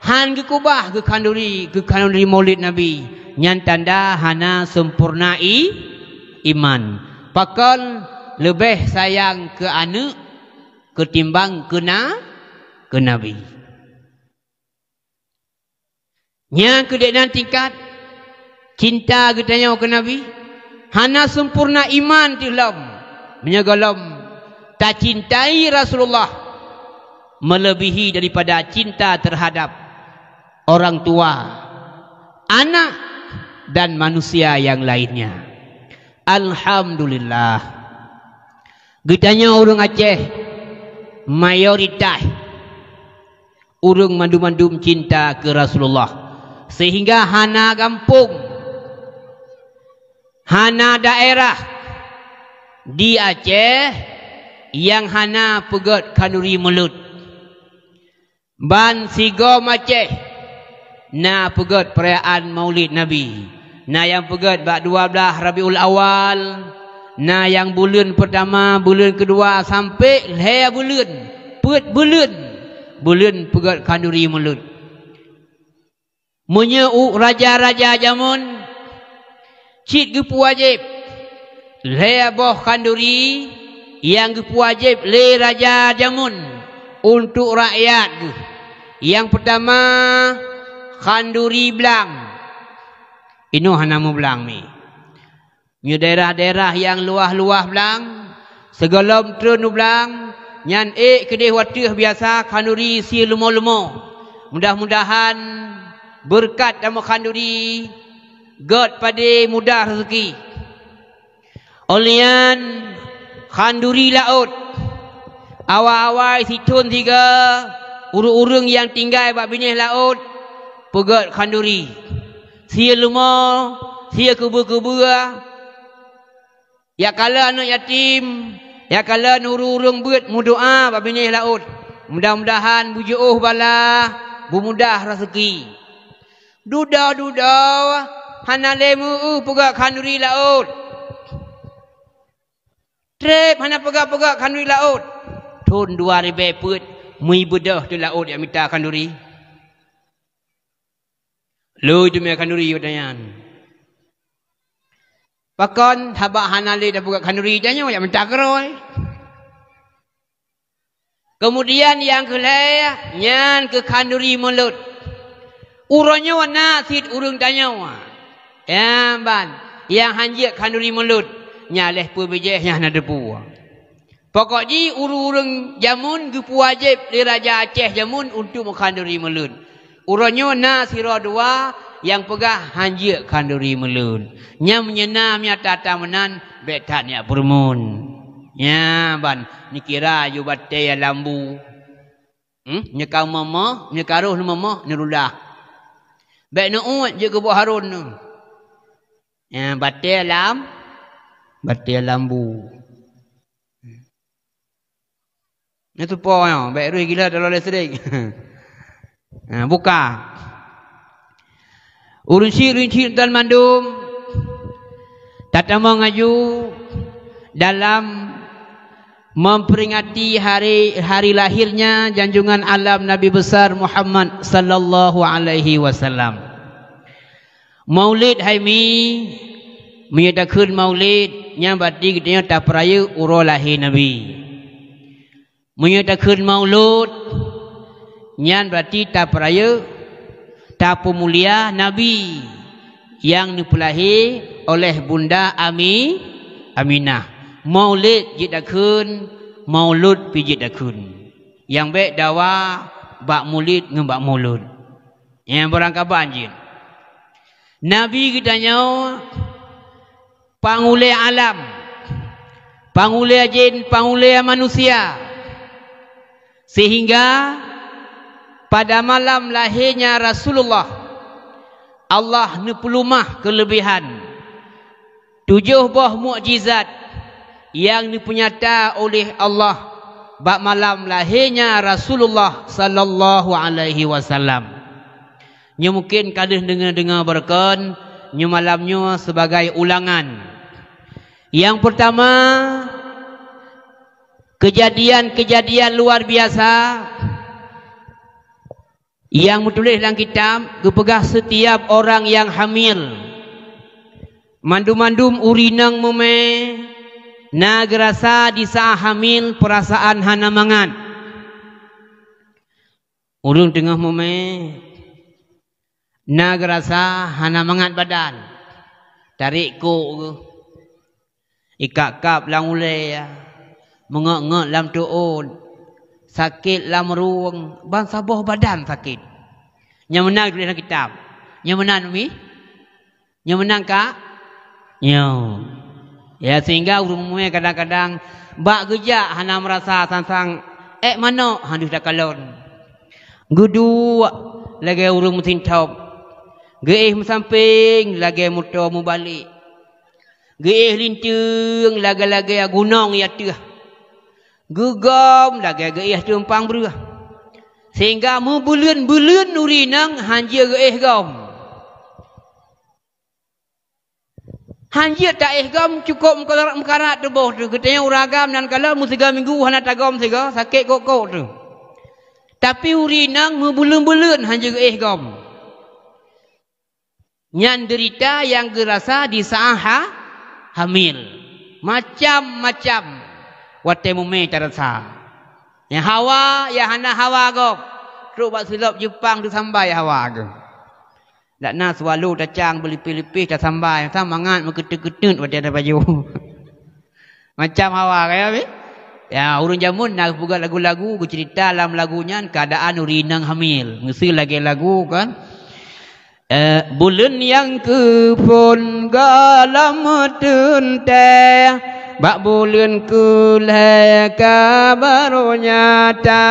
Han geukubah keu khanduri, keu khanduri Maulid Nabi, nyan tanda hana seumpurna i, iman. Pakon leubeh sayang keu aneuk keutimbang keu na-, keu Nabi. Nyang keudeh nan tingkat cinta geutanyoe keu Nabi, hana seumpurna iman teuh lom meunyoe gohlom tacintai Rasulullah meuleubèhi daripada cinta terhadap orang tua, anak, dan manusia yang lainnya. Alhamdulillah, geutanyoe ureuëng Aceh mayoritas ureuëng mandum-mandum cinta keu Rasulullah, sehingga hana gampông, hana daerah di Aceh nyang hana peugöt khanduri mulod. Ban sigom Aceh na peugöt peurayaan Maulid Nabi. Na nyang peugöt bak dua blaih Rabiul Awal, na nyang buleuen peurtama, buleuen keudua, sampoe lhèe buleuen, peuet buleuen, buleuen peugöt khanduri mulod. Meunyoe u raja-raja jameun cit geupeuwajéb lhèe boh khanduri nyang geupeuwajéb lé raja jameun untuk rakyat geuh. Nyang peurtama, khanduri blang. Inoe hana meublang mi. Meunyoe daerah-daerah nyang luwah-luwah blang, sigohlom treun u blang, nyan ék keudeh watèe biasa khanduri sie leumo-leumo. Mudah-mudahan beureukat tamong khanduri, göt padé mudah reuzeuki. Óh lheueh nyan khanduri laôt. Awai-awai sithôn siga ureuëng-ureuëng nyang tinggai bak binéh laôt peugöt khanduri. Sie leumo, sie keubeu-keubeu, jak kalon aneuk yatim, jak kalon ureuëng-ureuëng beuet meudoa bak binéh laôt. Mudah-mudahan beujiôh bala, beumudah reuzeuki. Dudoe-dudoe hana lé meu peugöt khanduri laôt. Treb hana peugöt-peugöt khanduri laôt. Thôn dua ribèe peuet, meubeudôh teuk laôt jak mita khanduri. Lheueh teumé khanduri watèe nyan. Pakon? Sabab hana lé tapeugöt khanduri, tanyoe jak mita keurôi. Keumudian nyang keu lhèe, nyan keu khanduri mulod. Uroe nyoe na cit ureuëng tanyoe, ya ban, nyang han jeuet khanduri mulod, nyan lheueh peue bijéh nyang hana teupeue. Pokok jih ureuëng-ureuëng jameun geupeuwajéb lé raja Aceh jameun untuk meukhanduri mulod. Uroe nyoe na sidroe dua nyang peugah han jeuet khanduri mulod. Nyan meunyoe na meunyata-nyata meunan, bék that neujak peureumeun. Nyan ban, neukira aju batèe lam bu. Hmm? Nyoe ka momoh, nyoe ka roh neumomoh, neuludah. Bék neuôt jeuet keu boh harôn nyoe. Nyan batèe lam, batèe lam bu. Nyoe tupo nyoe, bék rui gila taloe listrik. Ha, buka. Ureuëng syiek-ureuëng syiek dan mandum, tatamong aju dalam memperingati hari, hari lahirnya junjungan alam Nabi besar Muhammad sallallahu alaihi wasallam. Maulid hai mi, meunyoe takheun maulid, nyan berarti geutanyoe tapeurayeuk uroe lahé Nabi. Meunyoe takheun maulud, nyan berarti tapeurayeuk, tapeumulia Nabi nyang neupeulahé oleh Bunda Ami-, Aminah. Maulid jeuet takheun, maulud pih jeuet takheun. Nyang bék dawa bak mulid ngon bak mulud. Nyang beurangkaban jeuet. Nabi geutanyoe pangulée alam, pangulée jin, pangulée manusia. Sehingga pada malam lahirnya Rasulullah, Allah neupeulumah keuleubihan tujoh boh mukjizat nyang neupeunyata oleh Allah bak malam lahirnya Rasulullah sallallahu alaihi wasallam. Nyoe mungken ka deuh deungoe-deungoe beureukan, nyoe malam nyoe sibagai ulangan. Nyang peurtama, keujadian-keujadian luar biasa nyang meutuléh lam kitab geupeugah, setiap orang nyang hamil, mandum-mandum ureueng inong mumé na geurasa di saat hamil peurasaan hana mangat. Ureueng teungoh mumé na geurasa hana mangat badan, tarék kôk geuh, ikab-kab lam ulée, meungét-ngét lam teuôt, sakét lam rueng, ban saboh badan sakét. Nyang meunan geutuléh lam kitab. Nyang meunan mi? Nyoe meunan ka? Nyoe. Ya, sehingga ureueng mumé kadang-kadang bak geujak hana meurasa sang-sang ék manok hana takalon. Geuduek lagée ureueng meusintop. Geuéh meusampéng lagée moto mubalek. Geuéh linteung lagée-lagée gunong i ateueh. Geugom lagée geuéh tumpang breueh. Sehingga meubeuleuen-beuleuen ureueng inong hanjeuet geuéh gom. Hanjeuet taéh gom, cukôp meukarat, meukarat tuboh teuh. Geutanyoe ureueng agam nan kalon meusigoe minggu hana tagom sigoe, sakét kôk-kôk teuh. Tapi ureueng inong meubeuleuen-beuleuen hanjeuet geuéh gom. Nyan deurita nyang geurasa di saat ha-, hamil. Macam-macam watée mumé tarasa. Nyang hawa, nyang hana hawa gob. Trok bak silop Jeupang teusambai hawa geuh. Dak na swallow tacang beulipéh-lipéh tasambai, sa mangat meukeuteut-keuteut watée tapajoh. Macam hawa kaya weh. Ya, ureueng jameun na geupeugah lagu-lagu, geuceurita lam lagu nyan keuadaan ureueng inong hamil. Miseue lagée lagu kan. Eh, buleuen nyang keuphon gohlom teuntée, bak buleuen keu lhée ka barô nyata.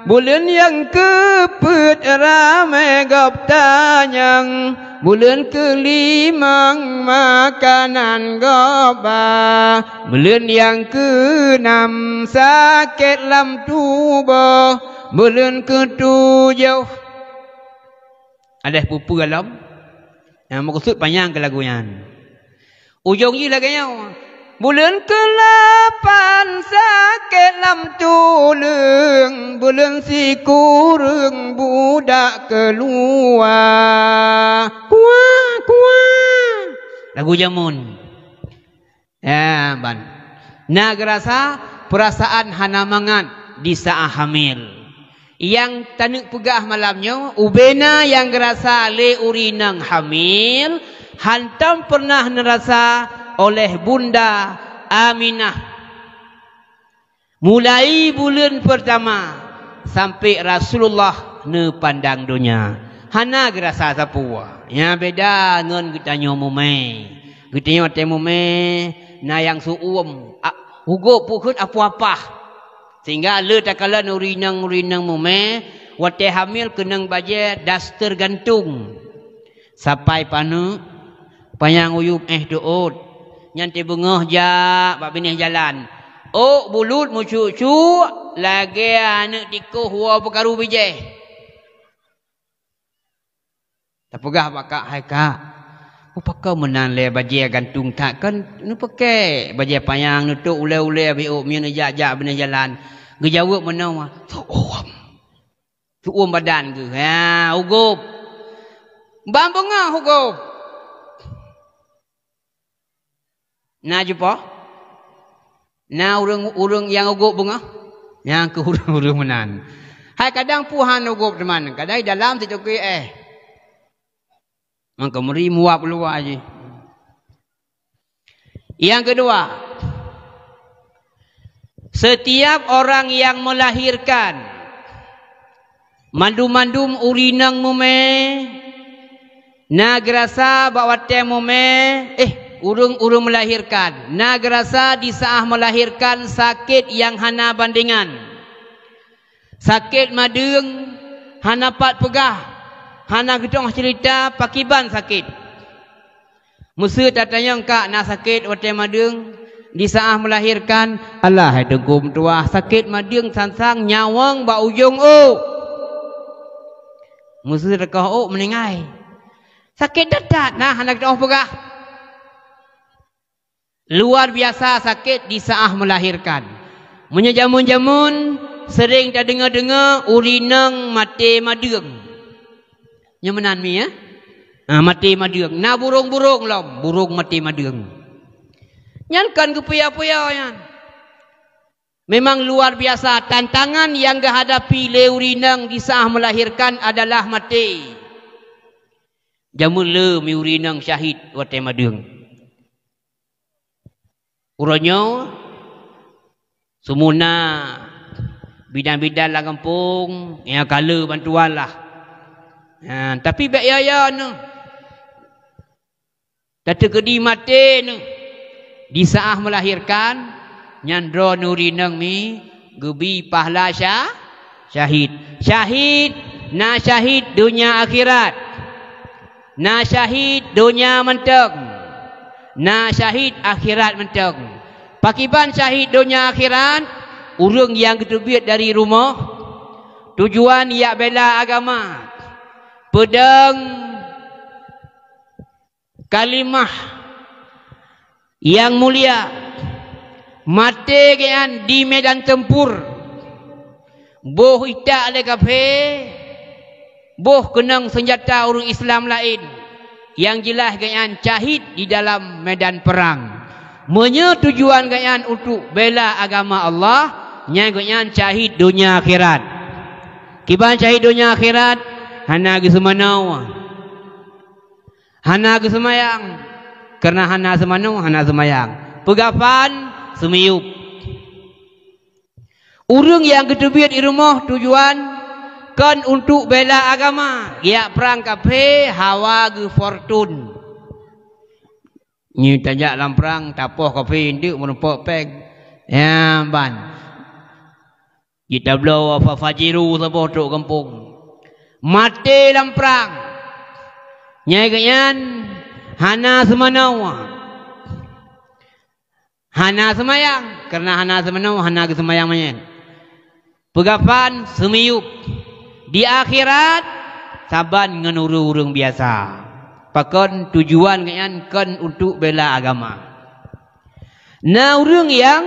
Buleuen nyang keupeuet ramé gob tanyong, buleuen keulimong makanan gob ba. Buleuen nyang keunam sakét lam tuboh, buleuen keutujoh. Adak peue-peue lom? Nyang meukeusut panyang keu lagu nyan. Ujong jih lagée nyoe, buleuen keulapan sakét lam tuleueng, buleuen sikureueng budak keuluwa. Kuah, kuah. Lagu jameun. Ya, ban. Na geurasa peurasaan hana mangat di saat hamil. Nyang taneuk peugah malam nyoe, ubena nyang geurasa lé ureueng inong hamil, hantom peureunah neurasa oleh Bunda Aminah. Mulai buleuen peurtama sampoe Rasulullah neupandang donya, hana geurasa sapeue. Nyan beda ngon geutanyoe mumé. Geutanyoe watée mumé na nyang seu-uem, a, ugôb peuet apah-apah. Sehingga le takalon ureueng inong-ureueng inong mumé watée hamil keunong bajée daster gantong. Sapai paneuk, panyang uyueb éh teuôt, nyan teubeungoh jak bak binéh jalan. Ôk bulut meucuk-cuk lagée aneuëk tikôh woe peukaru bijéh. Tapeugah bak kak, "Hai kak, mupakon meunan lé bajée gantong that kon neupeuké bajée panyang neutok ulée-ulée biôk meunyoe neujak-jak binéh jalan?" Geujaweueb meunoe, "Seu-uem." Seu-uem badan geuh. Ha, ugôb. Ban beungoh u gob. Na jipoh? Na ureuëng-ureuëng nyang u gob beungoh? Nyang keu ureuëng-ureuëng meunan. Hai kadang peue hana u gob teuma, kadang dalam sitoke éh. Maka meuri muap luwa jih. Nyang keudua, setiap orang yang melahirkan, mandum-mandum ureuëng inong mumè, na geurasa bak watée mumè, eh, ureuëng-ureuëng melahirkan, na geurasa di saat melahirkan sakét nyang hana bandingan. Sakét madeueng, hana pat peugah, hana geutu'oh ceurita pakriban sakét. Meuseu tatanyong ka na sakét watée madeueng, di saat melahirkan, alah hai teungku meutuwah, sakét madeueng sang-sang nyawöng bak ujong ôk. Meuseu teukoh ôk meuninggai. Sakét that-that na hana geutu'oh peugah. Luar biasa sakét di saat melahirkan. Meunyoe jameun-jameun seuréng tadeungoe-deungoe ureuëng inong maté madeueng. Nyoe meunan mi, ya? Ah, maté madeueng. Na burông-burông lom, burông maté madeueng. Nyan kon geupuya-puya nyan. Memang luar biasa tantangan nyang geuhadapi lé ureuëng inong di saat melahirkan adalah maté. Jameun le mi ureuëng inong syahid watée madeueng. Uroe nyoe, seumuna bidan-bidan lam gampông, nyang ka le bantuan lah. Ha, tapi bék yo-yo neuh. Tateukeudi maté neuh. Di saat melahirkan, nyan droeneuh ureuëng inong mi geubi pahala sya-, syahid. Syahid, na syahid donya akhirat. Na syahid donya mantong. Na syahid akhirat mantong. Pakriban syahid donya akhirat, ureuëng nyang geuteubiet dari rumoh, tujuan jak bela agama, peudong kalimah nyang mulia, maté geuhnyan di medan tempur, boh itak lé kafé, boh keunong seunjata ureuëng Islam laén, nyang jeulaih geuhnyan syahid di dalam medan perang. Meunyoe tujuan geuhnyan untuk bela agama Allah, nyan geuhnyan syahid donya akhirat. Kiban syahid donya akhirat, hana geuseumanoe. Hana geuseumayang, kareuna hana seumanoe, hana seumayang. Peugafan, seumiyueb. Ureuëng nyang geuteubiet di rumoh tujuan kon untuk bela agama, jak prang kafé hawa geufortun. Nyoe tajak lam prang, tapoh kafé eunteuk meurumpok péng. Nyan ban. Jitabloe fa fajiru saboh trok gampông. Maté lam prang. Nyang geuhnyan hana seumanoe. Hana seumayang, kareuna hana seumanoe, hana geuseumayang manyét. Peugafan seumiyueb. Di akhirat, saban ngon ureuëng-ureuëng biasa. Pakon tujuan geuhnyan kon untuk bela agama. Na ureuëng nyang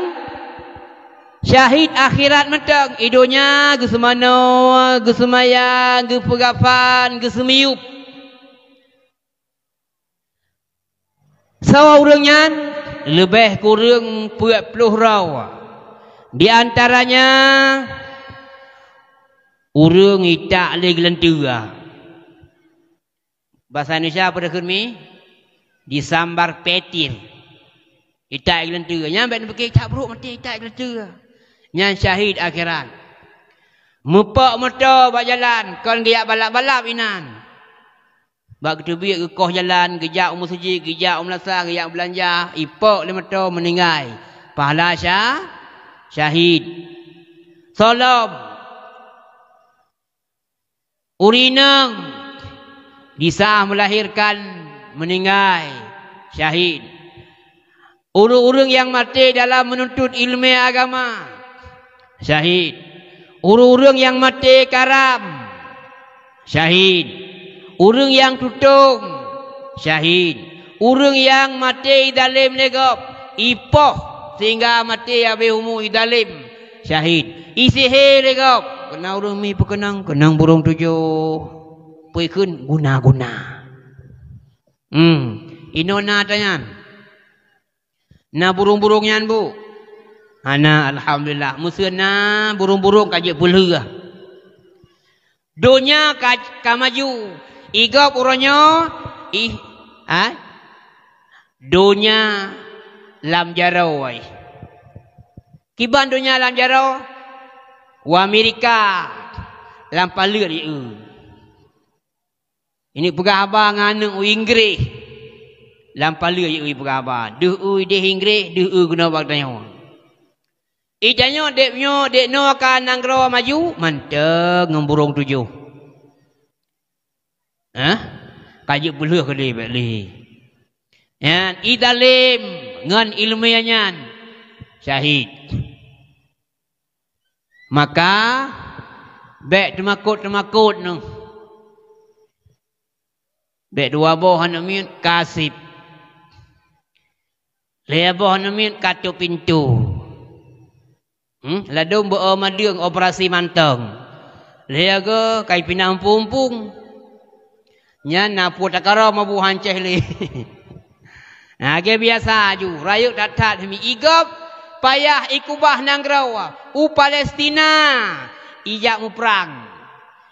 syahid akhirat mantong, i donya geuseumanoe, geuseumayang, geupeugafan, geuseumiyueb. Sawa ureuëng nyan leubeh kureueng peuet ploh droe. Di antaranya, ureuëng itak lé geulanteue. Basa Indonesia peue takheun mi? Disambar petir. Itak geulanteue. Nyan bék neupiké itak brok maté itak geulanteue. Nyan syahid akhirat. Meupok moto bak jalan, kon geujak balap-balap inan. Bak geuteubiet geukoh jalan, geujak u meuseujid, geujak u meulasah, geujak beulanja, ipok lé moto meuninggai. Pahala sya-, syahid. Soe lom. Ureuëng inong di saat melahirkan meuninggai, syahid. Ureuëng-ureuëng nyang maté dalam meununtut iéleumé agama, syahid. Ureuëng-ureuëng nyang maté karam, syahid. Ureuëng nyang tutong, syahid. Ureuëng nyang maté idalém lé gob, ipoh sehingga maté habéh umu idalém, syahid. Isihé lé gob, keunan ureuëng mi peukeunong, keunong burông tujoh. Peue kheun guna-guna. Hmm, inoe na ata nyan. Na burông-burông nyan, Bu? Hana, alhamdulillah. Meuseu na burông-burông ka jeuet peulheueh. Donya ka, ka maju. Igob uroe nyoe, ih, ha? Donya lam jaroe. Kiban donya lam jaroe? U Amerika lam paleuet jieu. Ini peugah haba ngon aneuk u Inggréh. Lam paleuet jieu peugah haba. Deuh u idéh Inggréh, deuh u keunoe bak tanyoe. Itanyoe dek nyoe, dek noe ka nanggroe maju, mantong ngon burông tujoh. Hah? Ka jeuet peulheueh keudeh bèk lé. Nyan, idalem ngon ileumèe nyan syahid. Maka, bèk teumakot-teumakot neuh. Bèk dua boh aneuk miet ka sép. Lhèe boh aneuk miet ka tôp pintoe. Hmm? Ladôm beu-o madeueng operasi mantong. Lhèe goe ka ipinah umpung-umpung. Nyan na peue takarô mabu hancéh lé. Lagèe biasa aju, rayeuk that-that himi igob, payah ikubah nanggroe u Palestina ijak muprang.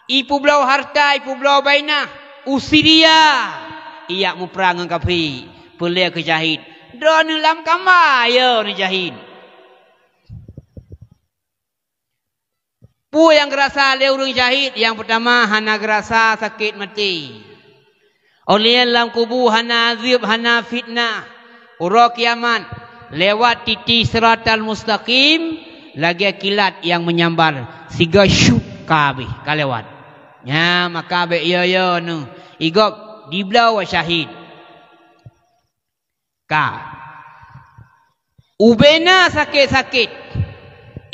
Ipeubloe hareuta, ipeubloe bainah u Siria, ijak muprang ngon kafé, peureulèe keu syahid. Droeneuh lam kama, yo neusyahid. Peue nyang geurasa lé ureueng syahid? Nyang peutama, hana geurasa sakét maté. Óh lheueh nyan lam kubu hana azeub, hana fitnah. Uroe kiamat, lewat titi Siratal Mustaqim, lagèe kilat nyang meunyambar, sigoe syup ka habéh, ka lewat. Nyan, maka bèk yo-yo neuh, igob dibloe syahid. Ka. Ubena sakét-sakét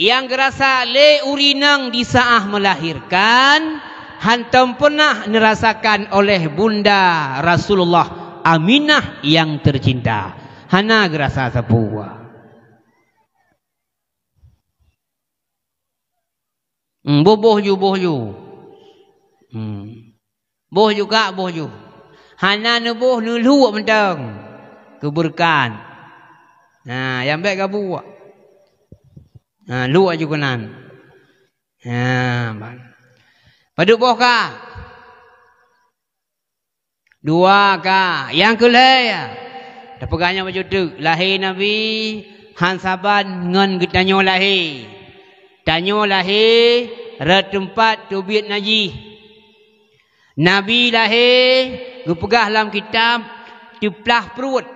nyang geurasa lé ureueng inong di saát melahirkan, hantom peunah neurasakan oleh Bunda Rasulullah Aminah nyang teucinta. Hana geurasa sapeue. Hmm, boh-boh ju, boh ju. Hmm. Boh ju kak, boh ju. Hana neuboh, neuluek mantong. Keubeureukat. Ha, nyang bèk gabuek. Ha, luek ju keunan. Ha, ban. Padub boh kak? Dua ka. Nyang keu lhèe, tapeugah nyoe bacut teuk, lahé Nabi han saban ngon geutanyoe lahé. Tanyoe lahé rot teumpat teubiet najih. Nabi lahé geupeugah lam kitab, teuplah pruet,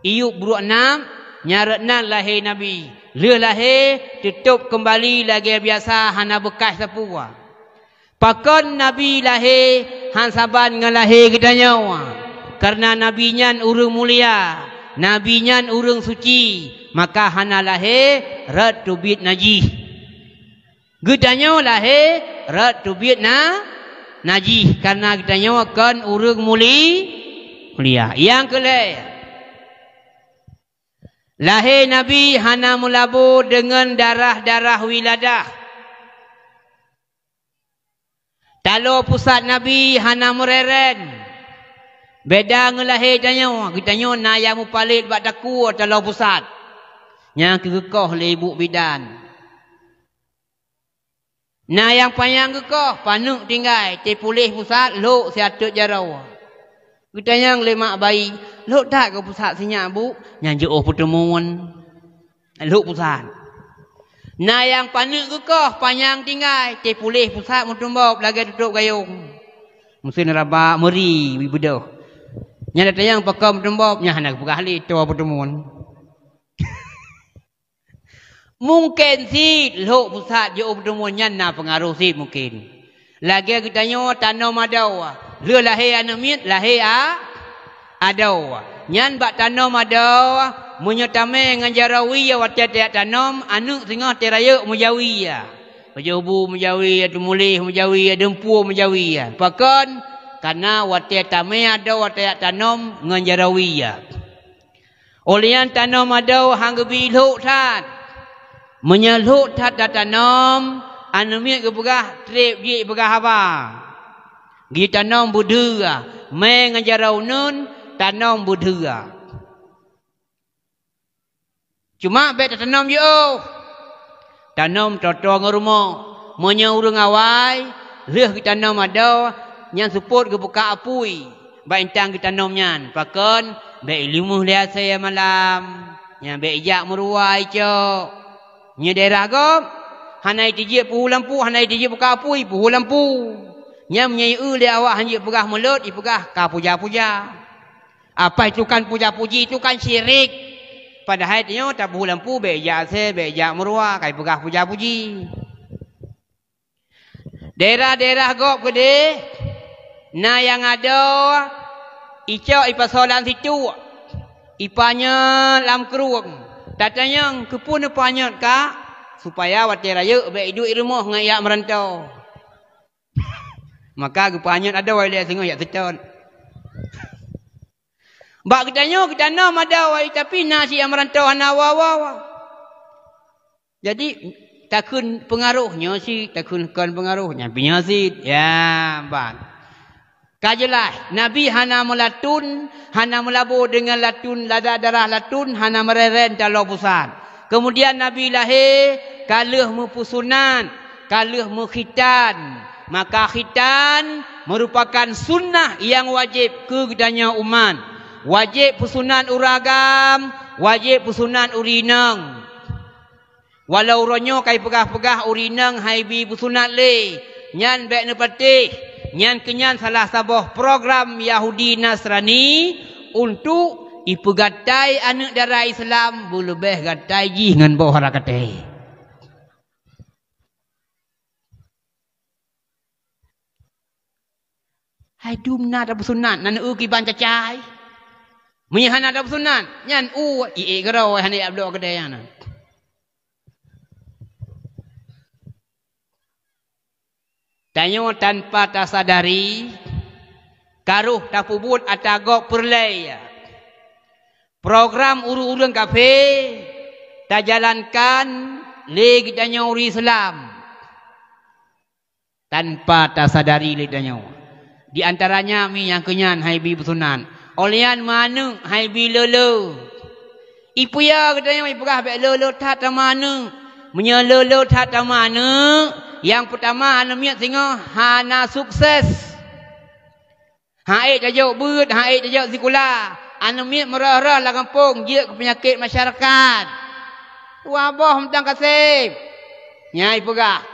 iyup bruek nam, nyan rot nan lahé Nabi. Lheueh lahé, teutôb keumbali lagèe biasa, hana beukaih sapeue. Pakon Nabi lahé han saban ngon lahé geutanyoe? Kareuna Nabi nyan ureueng mulia, Nabi nyan ureueng suci, maka hana lahé rot teubiet najih. Geutanyoe lahé rot teubiet na, najih, kareuna geutanyoe kon ureueng muli-, mulia. Nyang keu lhèe, lahé Nabi hana meulabô deungon darah-darah wiladah. Taloe pusat Nabi hana meureren. Beda ngon lahé tanyoe, geutanyoe na nyang mupalét bak takue taloe pusat. Nyan keuh geukoh lé ibu bidan. Na nyang panyang geukoh, paneuk tinggai, teupuléh pusat, lhok siateuet jaroe. Geutanyong lé mak bayi, "Lhok that keu pusat sinyak, Bu?" "Nyan jiôh peuteumuan." Lhok pusat. Na nyang paneuk geukoh, panyang tinggai, teupuléh pusat meutumbôb lagèe tutôb gayông. Meusén raba meuri beudôh. Nyan geutanyong pakon meutumbôb, nyan hana geupeugah lé, toe peuteumuan. Mungken cit lhok pusat jiôh peuteumuan nyan na peungaroh cit mungken. Lagèe geutanyoe tanom adoe, lheueh lahé aneuk miet, lahé a-, adoe. Nyan bak tanom adoe, meunyoe tamè ngon jaroe wie watèe tajak tanom, aneuk singoh teurayeuk meujawie. Pajoh bu meujawie, teumuléh meujawie, deumpue meujawie. Pakon? Kareuna watèe tamè adoe watèe tajak tanom ngon jaroe wie. Óh lheueh nyan tanom adoe han geubi lhok that. Meunyoe lhok that tatanom, aneuk miet geupeugah trép jih peugah haba. Geutanom beudeuh, mè ngon jaroe uneuen, Tanom beudheu. Cuma bék tatanom jiôh. Tanom toe-toe ngon rumoh. Meunyoe ureuëng awai, lheueh geutanom adoe, nyan seupôt geupeukak apui bak intan geutanom nyan. Pakon? Bék ileumeuh lé asée malam. Nyan bék ijak meuruwa icok. Nyoe daerah gob, hana itijeuet peuhu lampu, hana itijeuet peukak apui, peuhu lampu. Nyan meunyoe ieu lé awak hana jeuet peugah mulot, ipeugah ka puja-puja. Apa itu kan puja-puji, itu kan syirik. Padahai tanyoe tapeuhu lampu bék jak asée, bék jak meuruwa, kai peugah puja-puji. Daerah-daerah gob keudeh, na nyang adoe, icok ipasoe lam situek, ipanyang lam krueng. Tatanyong, keupeue neupanyot ka? Supaya watée rayeuk bék iduek i rumoh ngon jak meuranto. Maka geupanyot adoe lé singoh jak seutôt. Bak geutanyoe, geutanom adoe, tapi na si nyang meuranto hana wa-wa-wa. Jadi, takheun peungaroh nyoe si, takheun kon peungaroh nyan pih nyoe si. Ya, ban. Ka jeulaih, Nabi hana meulatun, hana meulabô deungon latun, lada darah latun, hana meureren taloe pusat. Keumudian Nabi lahé ka lheueh meupeusunat, ka lheueh meukhitan. Maka khitan meurupakan sunnah nyang wajéb keu geutanyoe umat. Wajéb peusunat ureuëng agam, wajéb peusunat ureuëng inong. Walau uroe nyoe kai peugah-peugah ureuëng inong hai bi peusunat lé, nyan bék neupatéh. Nyan keunyan salah saboh program Yahudi Nasrani untuk ipeugatai aneuëk dara Islam beuleubeh gatai jih ngon boh rakaté. Hai dum na tapeusunat, na neueu kiban cacai. Meunyoe hana tapeusunat, nyan u ié keudroe hana jak bloe keudè nyan. Tanyoe tanpa tasadari, karoh tapeubuet ata gob peureulée. Program ureuëng-ureuëng kafé tajalankan lé geutanyoe ureuëng Islam. Tanpa tasadari lé tanyoe. Di antaranya mi nyang keunyan hai bi peusunat. Óh lheueh nyan meuaneuëk hai bi le-le. Ipeue geutanyoe ipeugah bék le-le that tameuaneuëk. Meunyoe le-le that tameuaneuëk, nyang peutama aneuëk miet singoh hana sukses. Han ék tajok beuet, han ék tajok sikula. Aneuëk miet meurôh-rôh lam gampông jeuet keu peunyakét masyarakat. Dua boh mantong kaseb. Nyan ipeugah.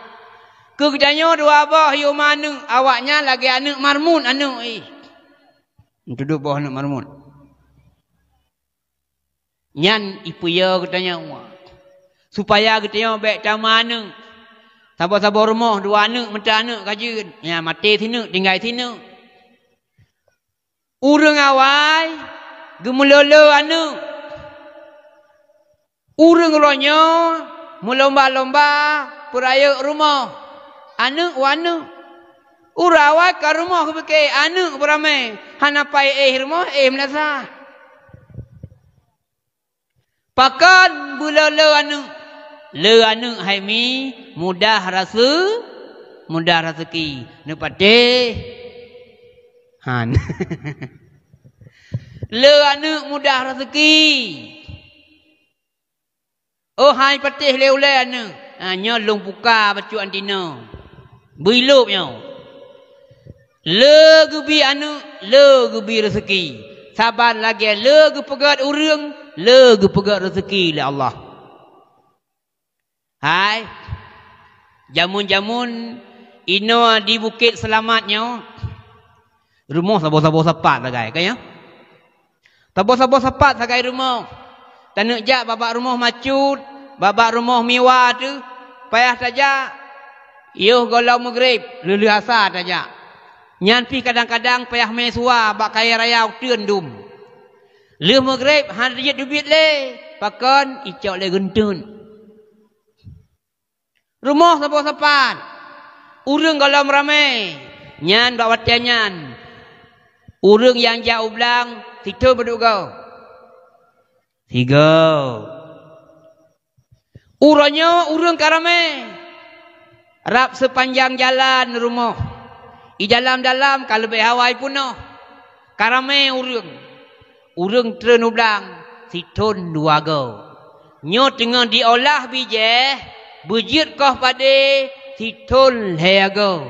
Keu geutanyoe dua boh yôh ma aneuëk, awaknyan lagée aneuëk marmut aneuëk ih. Neutudôh boh aneuëk marmut. Nyan ipeuyô geutanyoe, supaya geutanyoe bék tameuaneuëk. Saboh-saboh rumoh dua aneuëk, meuta aneuëk ka jeuet, nyan maté sineuk, tinggai sineuk. Ureuëng awai geumeulolo aneuëk. Ureuëng uroe nyoe meulomba-lomba peurayeuk rumoh, aneuëk u aneuëk. Ureuëng awai ka rumoh geupike, aneuëk beuramé, hana pai éh rumoh, éh meunasah. Pakon beulolo aneuëk? Le aneuëk hai mi mudah rase-, mudah raseuki. Neupatéh? Han. Le aneuëk mudah raseuki. Oh hai patéh lé ulée aneuëk. Ha, nyoe lôn puka bacut antinoe. Beuilôb nyoe. Le geubi aneuëk, le geubi raseuki. Saban lagée le geupeugét ureuëng, le geupeugét raseuki lé Allah. Hai, jameun-jameun inoe di Bukét Seulamat nyoe, rumoh saboh-saboh sapat sagai, ka nyoe? Saboh-saboh sapat sagai rumoh. Taneuk jak babak rumoh macut, babak rumoh miwa teuh, payah tajak, yoh gohlom meugreb, lheueh-lheueh asa tajak. Nyan pih kadang-kadang payah mé suwa bak kayée raya uteuen dum. Lheueh meugreb hana jeuet teubiet lé, pakon icok lé geunteuen. Rumoh saboh sapat, ureuëng gohlom ramé, nyan bak watée nyan ureuëng nyang jak u blang sithon padub goe? Sigoe. Uroe nyoe ureuëng ka ramé, rab seupanjang jalan rumoh, i dalam-dalam ka leubeh awai peunoh. Ka ramé ureuëng. Ureuëng treun u blang sithon dua goe. Nyoe teungoh diolah bijéh, beujeuet koh padé sithon lhée goe.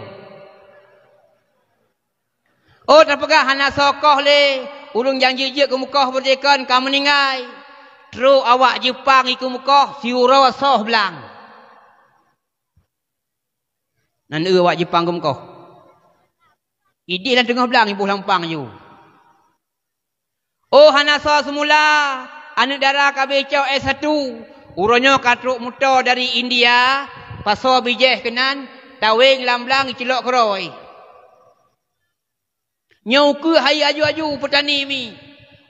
Oh, tapeugah hana soe koh lé, ureuëng nyang jeuet-jeuet keumeukoh beudekon ka meuninggai. Trok awak Jeupang i keumeukoh siuroe soh blang. Nan eu awak Jeupang keumeukoh. Idéh lam teungoh blang iboh lam pang ju. Oh, hana soe seumula, aneuëk dara ka becok S satu. Uroe nyoe ka trok moto dari India, pasoe bijéh keunan, taweng lam blang icilok keurôi. Nyoe ukeue hai aju-aju peutani mi.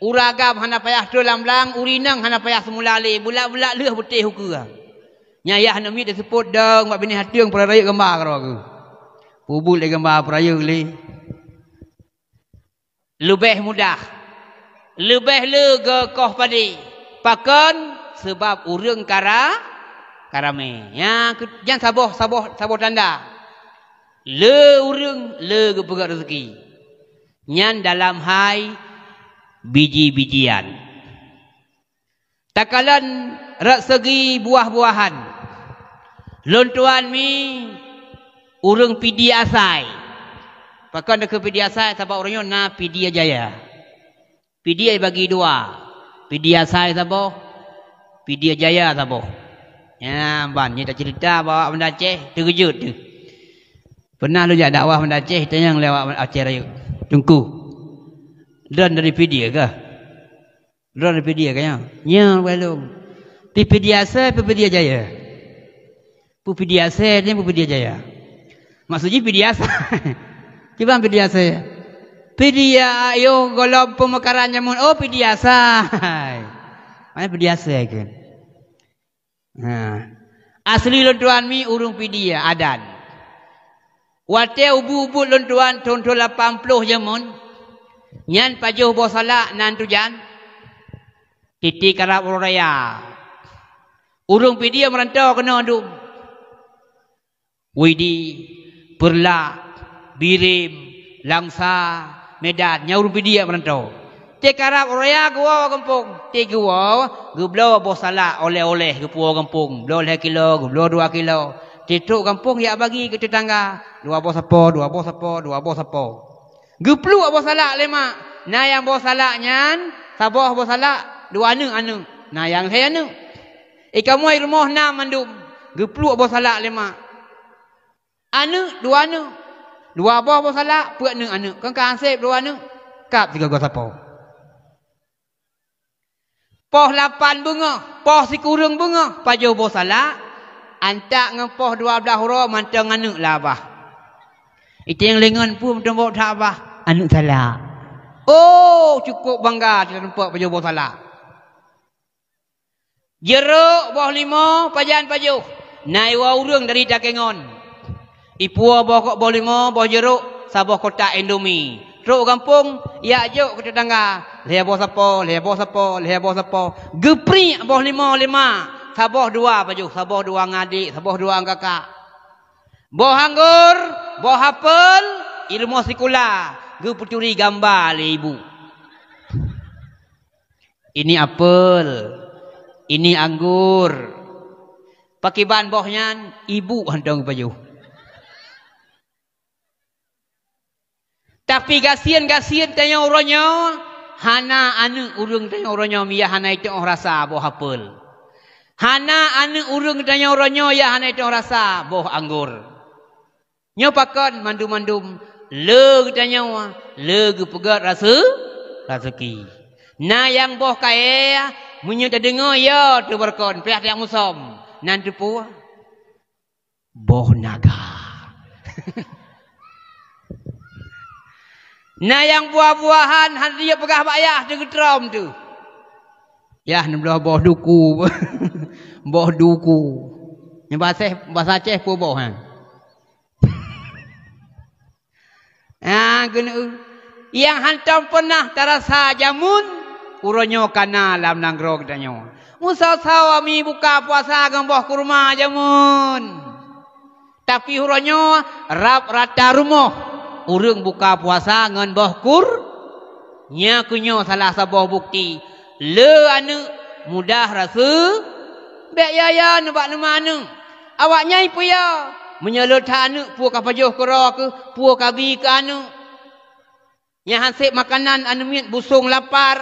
Ureuëng agam hana payah treun lam blang, ureuëng inong hana payah seumula lé, beulat-beulat lheueh beutéh ukeue. Nyang yah aneuk miet diseupôt dong bak binéh ateueng peurayeuk gamba keudroe geuh. Peubuet lé gamba peurayeuk lé. Leubeh mudah, leubeh le geukoh padé. Pakon? Sabab ureuëng kara, karamé. Nyan keu-, nyan saboh, saboh, saboh tanda. Le ureuëng, le geupeugét raseuki. Nyan dalam hai biji-bijian. Takalon rot seugi buah-buahan. Lôn tuan mi ureuëng Pidie asai. Pakon takheun Pidie asai? Sabab ureuëng nyoe na Pidie Jaya. Pidie bagi dua. Pidie asai saboh, Pidie Jaya saboh. Nyan ban, nyoe taceurita bak Banda Aceh, teukeujot teuh. Pernah lôn jak dakwah Banda Aceh, tanyong lé awak Aceh Rayeuk, "Teungku, droen dari Pidie kah?" Droen Pidie ka nyoe. Nyoe walong. Pi Pidie asai, pi Pidie Jaya. Pu Pidie asai, nyoe pu Pidie Jaya. Maksud jih Pidie asai. Kiban Pidie asai. Pidie ayuh gohlom peumeukaran jameun. Oh, Pidie asai. Mana Pidie asai ke? Ha. Asli lôn tuan mi ureuëng Pidie adan. Watée ubu-ubu lôn tuan thon-thon lapan ploh jameun, nyan pajoh boh salak nan tujan, titi karab uroe raya. Ureuëng Pidie meuranto keunoe dum. Widi, Peureulak, Bireuen, Langsa, Medan, nyan ureuëng Pidie meuranto. Teuh karab uroe raya geuwoe gampông, teuh geuwoe, geubloe boh salak oleh-oleh geupuwoe gampông, bloe lhée kilo, geubloe dua kilo. Teuh trok gampông jak bagi keu teutangga, dua boh sapo, dua boh sapo, dua boh sapo. Geupluek boh salak lé mak, na nyang boh salak nyan, saboh boh salak dua aneuëk-aneuëk, na nyang lhée aneuëk. Ikamoe rumoh na mandum, geupluek boh salak lé mak. Aneuëk dua aneuëk, dua boh boh salak, peuet aneuëk-aneuëk, kon ka anseb dua aneuëk, kab sigoe-goe sapo. Poh lapan beungoh, poh sikureueng beungoh pajoh boh salak, antak ngon poh dua blaih uroe mantong aneuëk lah babah. Iteng lé ngon peue meutumbok that babah, aneuëk salak. Oh, cukup bangga teutumpok pajoh boh salak. Jeurok boh limo pajan pajoh, na iwoe ureuëng dari Takengon. Ipuwoe boh kok boh limo, boh jeurok, saboh kotak Indomie. Trok u gampông, jak jok keu teutangga, lhée boh sapo, lhée boh sapo, lhée boh sapo. Geupriek boh limo lé mak, saboh dua pajoh, saboh dua ngon adek, saboh dua ngon kakak. Boh anggor, boh apel, i rumoh sikula, geupeuturi gamba lé ibu. Ini apel, ini anggur. Pakiban boh nyan, ibu hantom geupajoh. Tapi gasien-gasien tanyoe uroe nyoe, hana aneuëk ureuëng tanyoe uroe nyoe nyang hana jiteuoh rasa boh apel. Hana aneuëk ureuëng tanyoe uroe nyoe nyang hana jiteuoh rasa boh anggur. Nyoe pakon mandum-mandum le geutanyoe, le geupeugét rase-, raseuki. Na nyang boh kayée, meunyoe tadeungoe, yo teuh barokon, piah tajak musöm. Nan teupeue? Boh naga. Na nyang buah-buahan, han jeuet peugah bak yah, teugeutrom teuh. Yah neubloe boh duku. Boh duku. Nyan basa, basa Aceh peue boh nyan. Ah, keuneuk nyang hantom peunah tarasa jameun, uroe nyoe ka na lam nanggroe geutanyoe. Meusawa-sawa mi buka puasa ngon boh kurma jameun. Tapi uroe nyoe rab rata rumoh ureuëng buka puasa ngon boh kur-, Nyan keuh nyoe salah saboh bukeuti le aneuëk mudah raseuki. Bék ya-ya nibak teuma aneuëk. Awaknyan peue ya? Meunyoe le that aneuëk, peue ka pajoh keudroe keuh, peue ka bi keu aneuëk. Nyang hana sép makanan aneuëk miet busong lapar.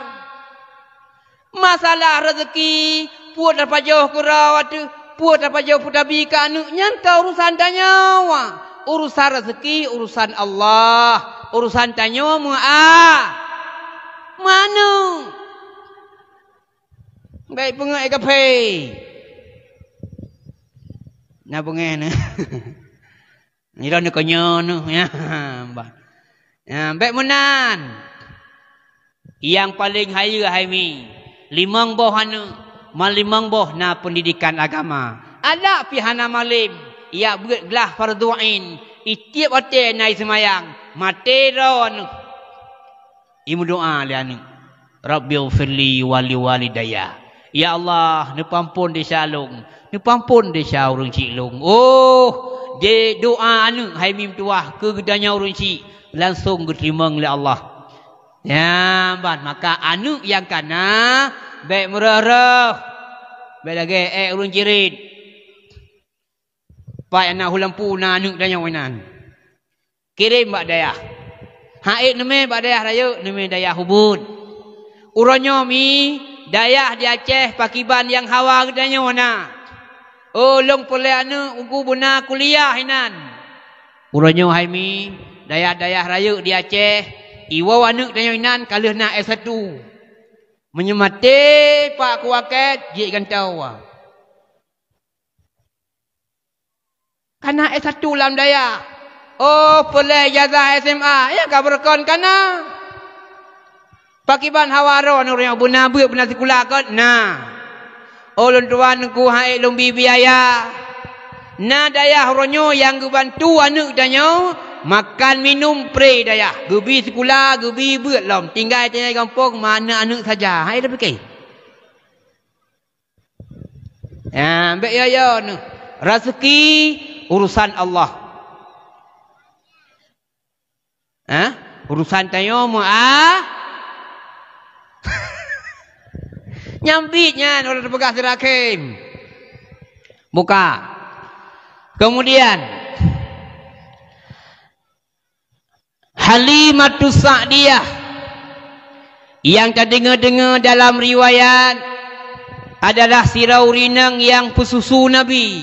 Masalah raseuki, peue tapajoh keudroe ateueh, peue tapajoh peue tabi keu aneuëk, nyan kon urusan tanyoe. Urusan raseuki urusan Allah, urusan tanyoe meu-, a, meu aneuëk. Bék peungeuet kaphé. Na beungéh na. Nyoe neukonyoe neuh, ya, bah. Ya, bék meunan. Nyang paleng hayeue hai mi, limong boh aneuëk, man limong boh na peundidekan agama. Adak pih hana malem, jak beuet glah fardhu ain, i tieb watée na i seumayang, maté droe neuh. Imeudoá lé aneuëk, "Rabbighfirli wa liwalidayya." Ya Allah, neupeuampon desya lôn, neupeuampon desya ureuëng chik lôn. Oh, jeuet doá aneuëk hai mi meutuwah keu geutanyoe ureuëng chik, langsong geuteurimong lé Allah. Nyan ban, maka aneuëk nyang kana, bék meureuh-reuh, bék lagée ék ureuëng cirit. Pat na hu lampu na aneuëk tanyoe inan. Kirém bak dayah. Hana ék neumé bak dayah rayeuk, neumé dayah ubit. Uroe nyoe mi, dayah di Aceh pakriban nyang hawa geutanyoe na. Oh, lôn peureulée aneuëk uku beuna kuliah inan. Uroe nyoe hai mi, dayah-dayah rayeuk di Aceh, iwoe aneuëk tanyoe inan ka lheueh na S satu. Meunyoe maté pak kuakét, jeuet gantoe. Kana S satu lam dayah. Oh, peureulée ijazah S M A, nyang ka beureukan kana. Pakriban hawa droe nyoe beuna beuet beuna sikula kon? Na. Oh, lôn tuan Teungku, hana ék lôn bi biaya. Na dayah uroe nyoe nyang geubantu aneuëk tanyoe, makan minum pre dayah. Geubi sikula, geubi beuet lom. Tinggai tanyoe gampông, ma aneuëk-aneuëk saja. Hana ék lôn pike. Ya, bék ya-ya neuh. Raseuki urusan Allah. Ha? Urusan tanyoe meu-, a? Nyang biet nyan uroe teupeugah sira khém. Buka. Kemudian, Halimatus Sa'diyah, nyang tadeungoe-deungoe dalam riwayat, adalah sidroe ureuëng inong nyang peususu Nabi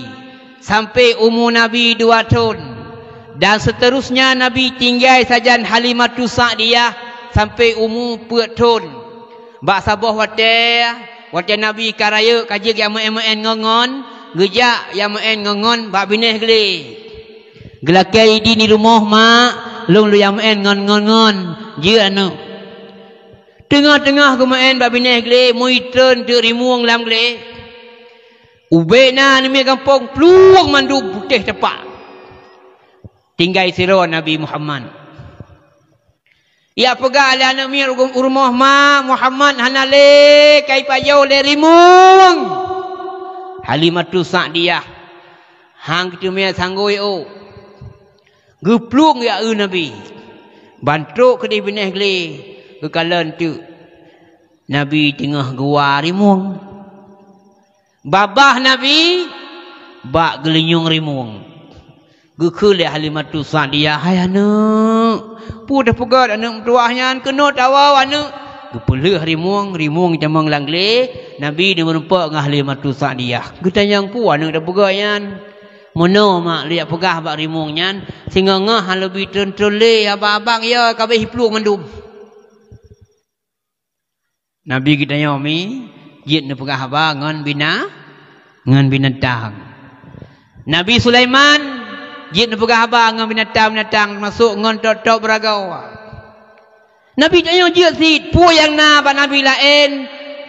sampai umu Nabi dua thon, dan seuterusnya Nabi tinggai sajan Halimatus Sa'diyah sampai umu peuet thon. Bak saboh watée, watée Nabi ka rayeuk ka jeuet jak meuén-meuén ngon-ngon, geujak jak meuén ngon-ngon bak binéh glé. Geulakée idin di rumoh, "Mak, lôn lôn jak meuén ngon-ngon-ngon." Jeuet aneuëk. Teungoh-teungoh geumeuén bak binéh glé, meutreun teuk rimueng lam glé. Ubé na aneuk miet gampông plueng mandum putéh tepak. Tinggai sidroe Nabi Muhammad. Jak peugah lé aneuk miet u rumoh, "Mak, Muhammad hana lé, ka jipajoh lé rimueng." Halimatus Sa'diyah han geuteumé sanggoe ôk. Geuplueng jak eu Nabi. Ban trok keudeh binéh glé, geukalon teuk Nabi teungoh geuwa rimueng. Babah Nabi bak geulinyueng rimueng. Geukheun lé Halimatus Sa'diyah, "Hai aneuk, peue tapeugét aneuk meutuwah nyan? Keunoe tawoe aneuk." Geupeulheueh rimueng, rimueng jitamong lam glé, Nabi neumeureumpok ngon Halimatus Sa'diyah. Geutanyong, "Peue aneuk tapeugét nyan?" "Meunoe mak, lôn jak peugah bak rimueng nyan, singoh-ngoh han lôn bi treun-treun lé, abang-abang yo ka abéh jiplueng mandum." Nabi geutanyoe mi jeuet neupeugah haba ngon bina-, ngon binatang. Nabi Sulaiman jeuet neupeugah haba ngon binatang-binatang, teumasok ngon tok-tok beuragao. Nabi geutanyoe jeuet cit, peue nyang na bak nabi laén,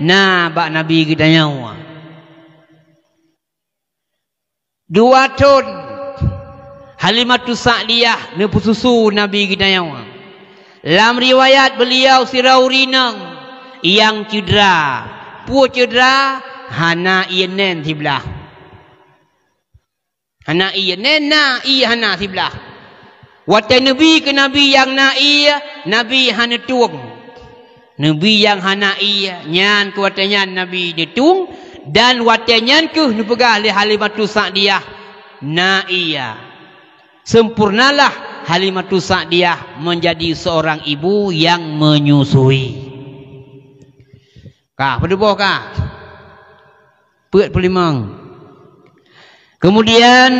na bak nabi geutanyoe. Dua thon Halimatus Sa'diyah neupeususu Nabi geutanyoe. Lam riwayat beuliau sidroe ureueng inong nyang cedera. Peue cedera? Hana ié nén siblaih. Hana ié nén na, ié hana siblaih. Watée neubi keu Nabi nyang na ié, Nabi hana tueng. Neubi nyang hana ie, nyan keu watée nyan Nabi neutueng, dan watée nyan kheueh neupeugah lé Halimatus Sa'diyah, "Na ie." Sempurnalah Halimatus Sa'diyah menjadi seorang ibu yang menyusui. Ka, peudeuboh ka. Peuet peulimong. Kemudian,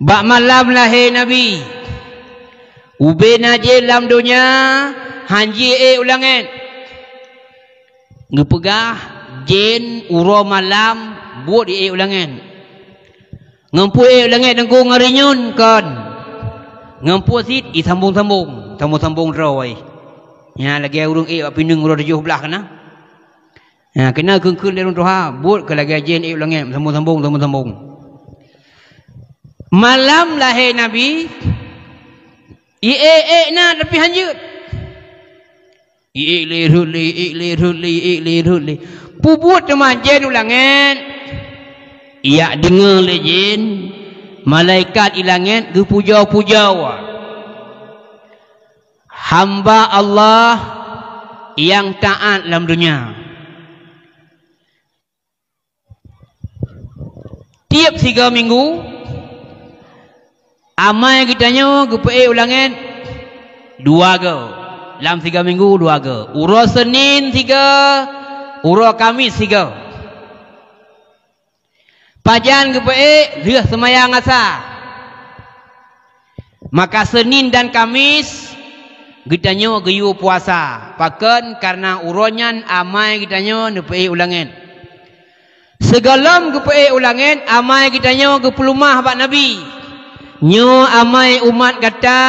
bak malam lahé Nabi, ubé na jén lam donya, han jiék u langét. Geupeugah jén uroe malam buet jiék u langét. Ngon peue ék u langét Teungku ngon rinyun kon? Ngon peue cit? Isambong-sambong, sambong-sambong droe. Nyan lagée ureuëng ék bak pineung uroe tujoh blaih keunan. Nyan keunan kheun-kheun lé ureuëng tuha, buet keu lagée jén ék u langét, sambong-sambong, sambong-sambong. Malam lahé Nabi, iék-ék na tapi han jeuet. Iék lé rhot lé, iék lé rhot lé, iék lé rhot lé. Peubuet teuma jén u langét. Ijak deungoe lé jén, malaikat i langét geupujoe-pujoe hamba Allah nyang taát lam donya. Tieb sigoe minggu, amai geutanyoe geupeuék u langét dua goe. Lam sigoe minggu dua goe. Uroe Senin sigoe, uroe Kamis sigoe. Pajan geupeuék lheueh seumayang asa. Maka Senin dan Kamis geutanyoe geuyue puasa. Pakon? Kareuna uroe nyan amai geutanyoe neupeuék u langét. Sigohlom geupeuék u langét, amai geutanyoe geupeuleumah bak Nabi, "Nyoe amai umat gata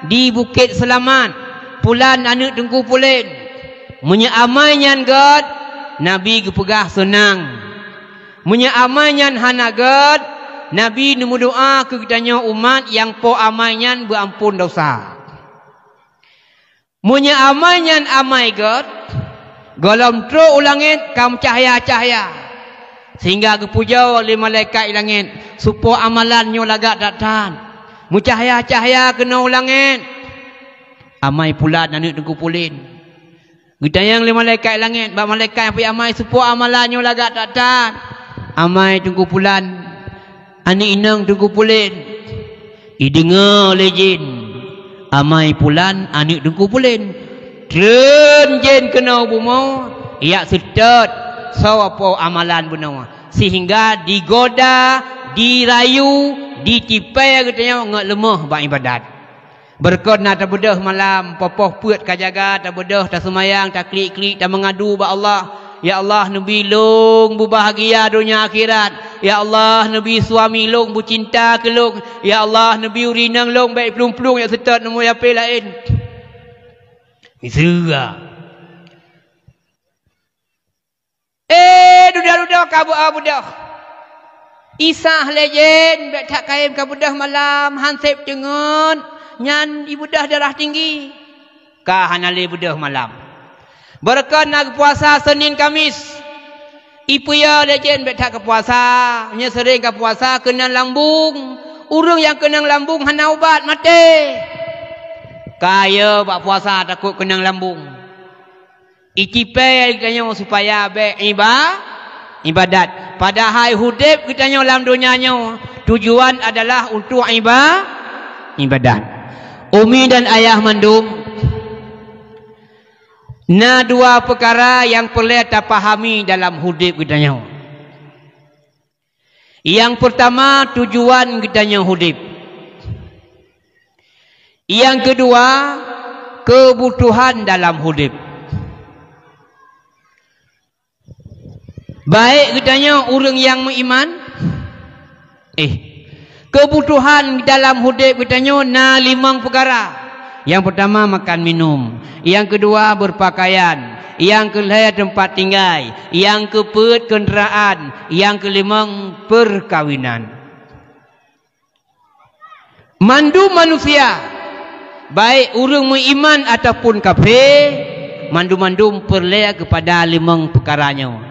di Bukét Seulamat, pulan aneuëk Teungku Pulen." Meunyoe amai nyan gét, Nabi geupeugah seunang. Meunyoe amai nyan hana gét, Nabi neumeudoá keu geutanyoe umat nyang po amai nyan beuamphon desya. Meunyoe amai nyan amai gét, gohlom trok u langét ka meucahya-cahya, sehingga geupujoe lé malaikat i langét, "Soe po amalan nyoe lagak that-that, meucahya-cahya keunoe u langét?" "Amai pulan aneuëk Teungku Pulen." Geutanyong lé malaikat i langét bak malaikat nyang peuék amai, "Soe po amalan nyoe lagak that-that?" "Amai Teungku Pulan, aneuëk inong Teungku Pulen." Ideungoe lé jén, "Amai pulan aneuëk Teungku Pulen." Treun jén keunoe bumoe, ijak seutôt soe po amalan bunoe, sehingga digoda, dirayu, dicipée geutanyoe ngon leumoh bak iébadat. Beureukat na tabeudôh malam, poh-poh peuet ka jaga, tabeudôh, taseumayang, taklik-klik, tameungadu bak Allah, "Ya Allah, neubi lôn beubahgia donya akhirat. Ya Allah, neubi suami lôn beucinta keu lôn. Ya Allah, neubi ureuëng inong lôn bék plueng-plueng jak seutôt neumui ape laén." Miseue. Eh, dudoe-dudoe ka beu-, beudôh. Isah lé jén, bék that kayém ka beudôh malam, han sép teungeut, nyan ibeudôh darah tinggi. Ka hana lé beudôh malam. Beureukat na geupuasa Senin Kamis. Ipeuyô lé jén bék that geupuasa, nyoe seuréng geupuasa keunan lambung. Ureuëng nyang keunan lambung hana ubat, maté. Ka yô bak puasa takot keunan lambung. Icipée geutanyoe supaya bék iba-, iébadat. Padahai udeb geutanyoe lam donya nyoe tujuan adalah untuk iba-, iébadat. Umi dan ayah mandum, na dua peukara nyang peureulée tapahami dalam udeb geutanyoe. Nyang peurtama, tujuan geutanyoe udeb. Nyang keudua, keubutuhan dalam udeb. Baék geutanyoe ureuëng nyang meuiman, eh, keubutuhan dalam udeb geutanyoe na limong peukara. Nyang peurtama, makan minum. Nyang keudua, beurpakaian. Nyang keulhée, teumpat tinggai. Nyang keupeuet, keundaraan. Nyang keulimong, peurkawinan. Mandum manusia, baék ureuëng meuiman ataupun kafé, mandum-mandum peureulée keupada limong peukara nyoe.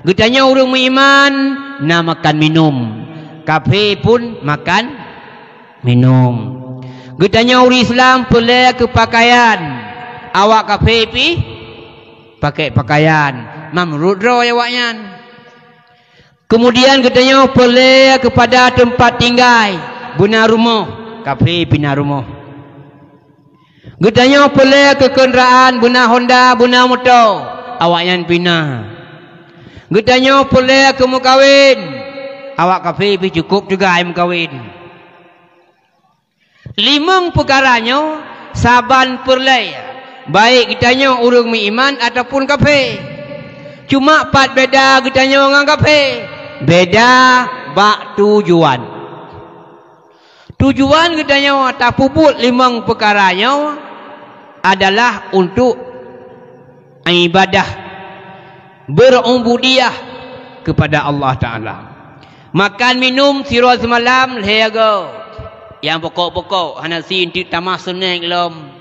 Geutanyoe ureuëng meuiman na makan minum, kafé pun makan minum. Geutanyoe ureuëng Islam peureulée keu pakaian, Awak kafé pih pakai pakaian meunurot droe awaknyan. Keumudian geutanyoe peureulée keupada teumpat tinggai, beuna rumoh, kafé pih na rumoh. Geutanyoe peureulée keu keundaraan, beuna honda, beuna moto, awaknyan pih na. Geutanyoe peureulée keu meukawen, awak kafé pih cukôp teuga meukawen. Limong peukara nyoe saban peureulée, baik geutanyoe ureuëng meuiman ataupun kafé. Cuma pat beda geutanyoe ngon kafé? Beda bak tujuan. Tujuan geutanyoe tapeubuet limong peukara nyoe adalah untuk ibadah, berubudiyah kepada Allah Taala. Makan minum sidroe seumalam lhée goe. Nyang pokok-pokok hana sie teuk tamah snacks lom.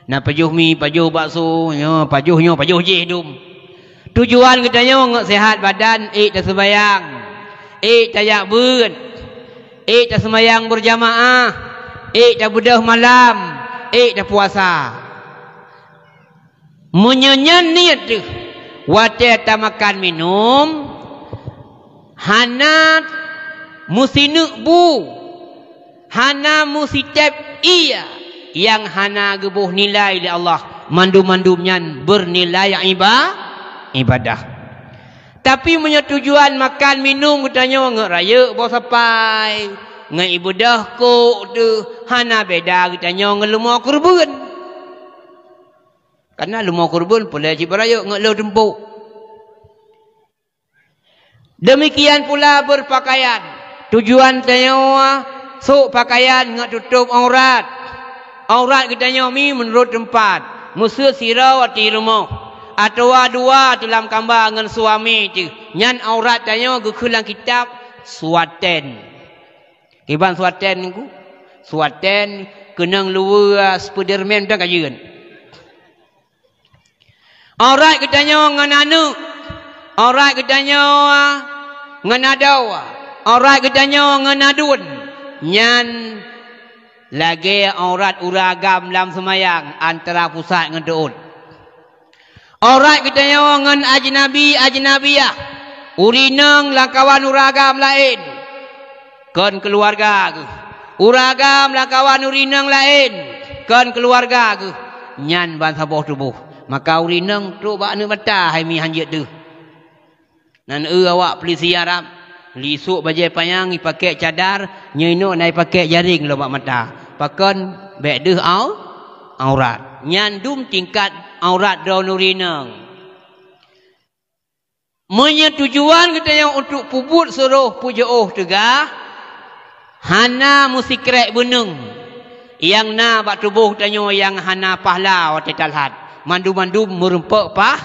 Na pajoh mi, pajoh bakso, nyoe pajoh nyoe, pajoh jih dum. Tujuan geutanyoe ngon seuhat badan, ék taseumayang, ék tajak beuet, ék taseumayang beurjamaah, ék tabeudôh malam, ék tapuasa. Meunyoe nyan niet teuh, watée tamakan minum, hana meusineuk bu, hana meusiteb ié nyang hana geuboh nilai lé Allah, mandum-mandum nyan beurnilai iba-, ibadah. Tapi meunyoe tujuan makan minum geutanyoe ngon rayeuk boh sapai, ngon ibeudôh kôk teuh, hana beda geutanyoe ngon leumo keureubeuen. Kareuna leumo keureubeuen peureulée cit beurayeuk ngon lheueh teumpôk. Deumikian pula beurpakaian. Tujuan tanyoe sôk pakaian ngon tutôb aurat. Aurat geutanyoe mi meunurot teumpat, meuseu sidroe ateueh rumoh, atawa dua ateueh lam kamba ngon suami teuh. Nyan aurat tanyoe geukheun lam kitab suaten. Kiban suaten ngon ku? Suaten keunong luweue Spiderman dan kajeuen. Aurat geutanyoe ngon aneuëk, aurat geutanyoe ngon adoe, aurat geutanyoe ngon aduen, nyan lagée aurat ureuëng agam lam seumayang antara pusat ngon teuôt. Aurat geutanyoe ngon ajnabi-ajnabiyah, ureuëng inong lamkawan ureuëng agam laén, kon keuluwarga geuh. Ureuëng agam lamkawan ureuëng inong laén, kon keuluwarga geuh, nyan ban saboh tuboh. Maka ureuëng inong trok bak aneuëk mata hai mi hanjeuet deuh. Nan eu awak peulisi Arab, li sôk bajée panyang, ipakék cadar, nyoe inoe na ipakék jaréng lom bak mata. Pakon? Bék deuh au-, aurat. Nyan dum tingkat aurat droeneuh ureuëng inong. Meunyoe tujuan geutanyoe untuk peubuet suroh peujiôh teuga, hana meusikrek beuneueng nyang na bak tuboh tanyoe nyang hana pahala watée talhat, mandum-mandum meurumpok pah-,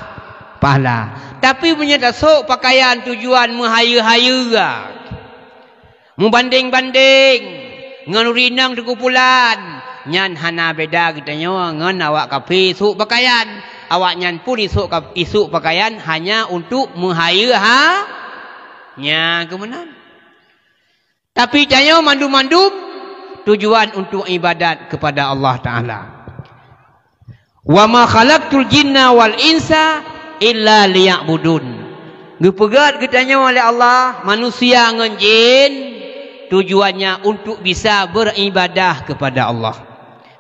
pahala. Tapi meunyoe tasôk pakaian tujuan meuhayeue-hayeue, meubandeng-bandeng ngon ureuëng inong teukumpulan, nyan hana beda geutanyoe ngon awak kafé sôk pakaian. Awaknyan pun isôk ka-, isôk pakaian hanya untuk meuhayeue ha-, nyan keuh meunan. Tapi tanyoe mandum-mandum tujuan untuk ibadat kepada Allah Taala. "Wa ma khalaqtul jinna wal insa illa liya'budun." Geupeugét geutanyoe lé Allah manusia ngon jin tujuannya untuk bisa beuribadah kepada Allah.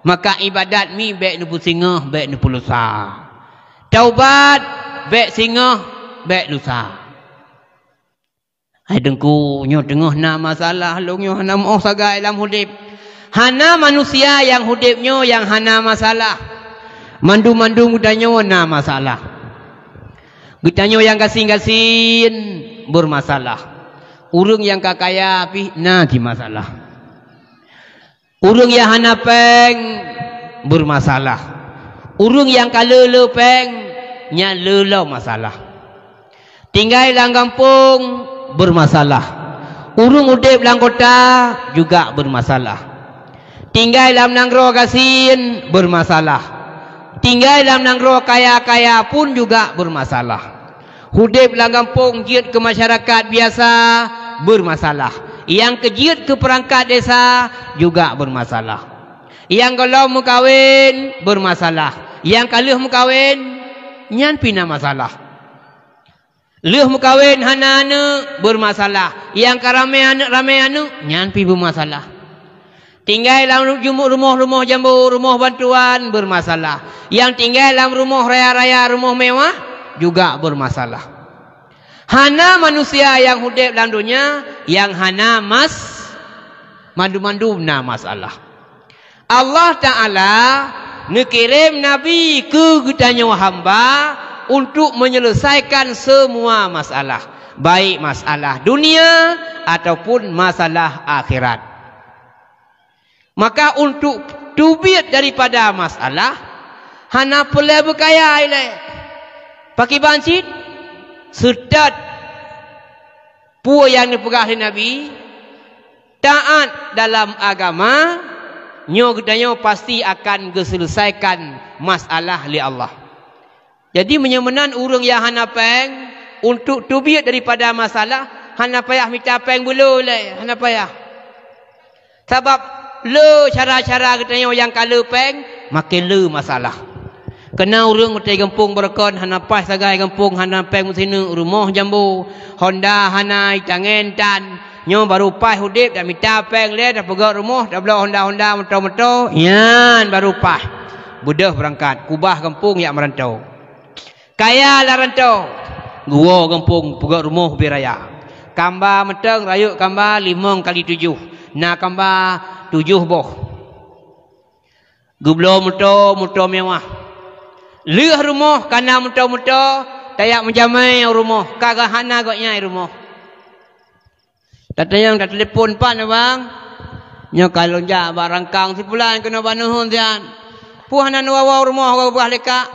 Maka ibadat mi bék neupeusingoh, bék neupeuleusah. Taubat bék singoh, bék leusah. Hai Teungku, nyoe teungoh na masalah, lôn nyoe hana meuoh sagai lam udeb. Hana manusia nyang udeb nyoe nyang hana masalah. Mandum-mandum geutanyoe na masalah. Geutanyoe nyang gasien-gasien beurmasalah. Ureuëng nyang ka kaya pih na jimasalah. Ureuëng nyang hana péng beurmasalah. Ureuëng nyang ka le-le péng, nyan le lom masalah. Tinggai lam gampông beurmasalah. Ureuëng udeb lam kota juga beurmasalah. Tinggai lam nanggroe gasien beurmasalah. Tinggai lam nanggroe kaya-kaya pun juga beurmasalah. Udeb lam gampông jeuet keu masyarakat biasa beurmasalah. Nyang keu jeuet keu peurangkat desa juga beurmasalah. Nyang gohlom meukawen beurmasalah. Nyang ka lheueh meukawen, nyan pih na masalah. Lheueh meukawen hana aneuëk, beureumasalah. Nyang ka ramé aneuëk, ramé aneuëk, nyan pih beureumasalah. Tinggai lam ru-, jumuk rumoh-rumoh jambo, rumoh bantuan, beureumasalah. Nyang tinggai lam rumoh raya-raya, rumoh mewah, juga beureumasalah. Hana manusia nyang udeb lam donya nyang hana mas-, mandum-mandum na masalah. Allah Ta'ala neukirém Nabi keu geutanyoe hamba untuk menyelesaikan semua masalah, baik masalah dunia ataupun masalah akhirat. Maka, untuk teubiet daripada masalah, hana peureulée beukaya ilée. Pakriban cit? Seutôt peue nyang neupeugah lé Nabi, taát dalam agama, nyoe geutanyoe pasti akan geuseuleusoikan masalah lé Allah. Jadi, meunyoe meunan ureuëng nyang hana péng, untuk teubiet daripada masalah, hana payah mita péng beu le lé, hana payah. Sabab le cara-cara geutanyoe nyang ka le péng, maken le masalah. Keunan ureuëng watée gampông beureukan hana paih sagai gampông, hana péng meusineuk, rumoh jambo, honda hana, itangen tan. Nyoe barô paih udeb, dak mita péng lé, dak peugét rumoh, dak bloe honda-honda, moto-moto, nyan barô paih. Beudôh beurangkat, keubah gampông jak meurantô. Kaya lam rantô, geuwoe gampông peugét rumoh ubé raya. Kamba mantong rayeuk kamba limong kali tujoh, na kamba tujoh boh. Geubloe moto, moto mewah. Lheueh rumoh ka na moto-moto, tajak meujamé u rumoh, ka hana gobnyan i rumoh. Tatanyong, tateulepon, "Pat na, Bang?" "Nyoe ka lôn jak bak rangkang si pulan keunoe bak neuheun siat." "Peue hana neuwoe-woe u rumoh, geupeugah lé kak?"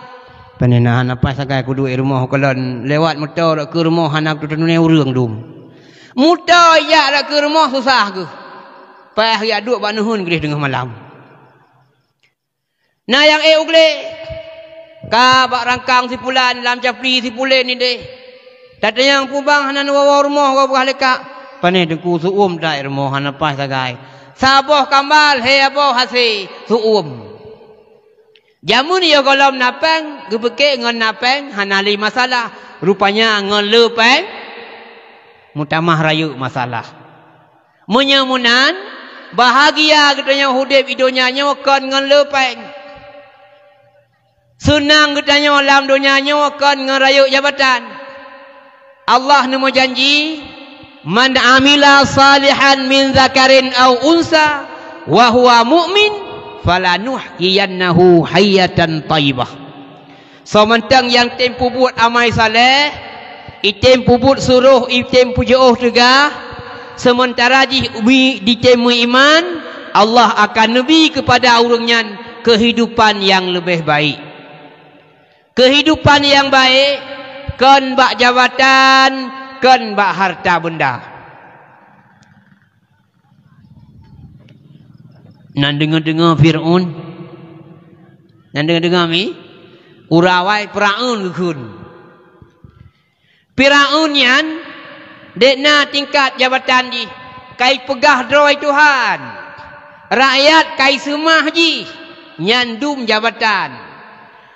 "Pane na, hana paih sagai kuduek i rumoh, kalon lewat moto rot keu rumoh hana kuteungoh ureuëng dum." Moto ijak rot keu rumoh susah geuh. Paih jak duek bak neuheun gleh teungoh malam. Na nyang ék u glé, ka bak rangkang si pulan lam capli si pulen ideh. Tatanyong, "Peue Bang hana neuwoe-woe u rumoh, geupeugah lé kak?" "Pane Teungku, seuuem that i rumoh, hana paih sagai. Saboh kambal, he saboh hasé, seuuem." Jameun yoh gohlom na péng, geupiké ngon na péng hana lé masalah. Rupanya ngon le péng meutamah rayeuk masalah. Meunyoe meunan, bahagia geutanyoe udeb i donya nyoe kon ngon le péng. Seunang geutanyoe lam donya nyoe kon ngon rayeuk jabatan. Allah neumeujanji, "Man amila salihan min zakarin au unsa wa huwa mu'min, falanuhyiyannahu hayatan thayyibah." Soe mantong nyang tem peubuet amai saleh, item peubuet surôh, item peujiôh teuga, seumeuntara jih umi-, item meuiman, Allah akan neubi keupada ureuëng nyan keuhidupan nyang leubeh baik. Keuhidupan nyang baik kon bak jabatan, kon bak harta beunda. Nan deungoe-deungoe Fir'aun? Nan deungoe-deungoe mi? Urawai Fir'aun geukheun. Fir'aun nyan, dék na tingkat jabatan jih, kai peugah droe Tuhan. Rakyat kai seumah jih, nyan dum jabatan.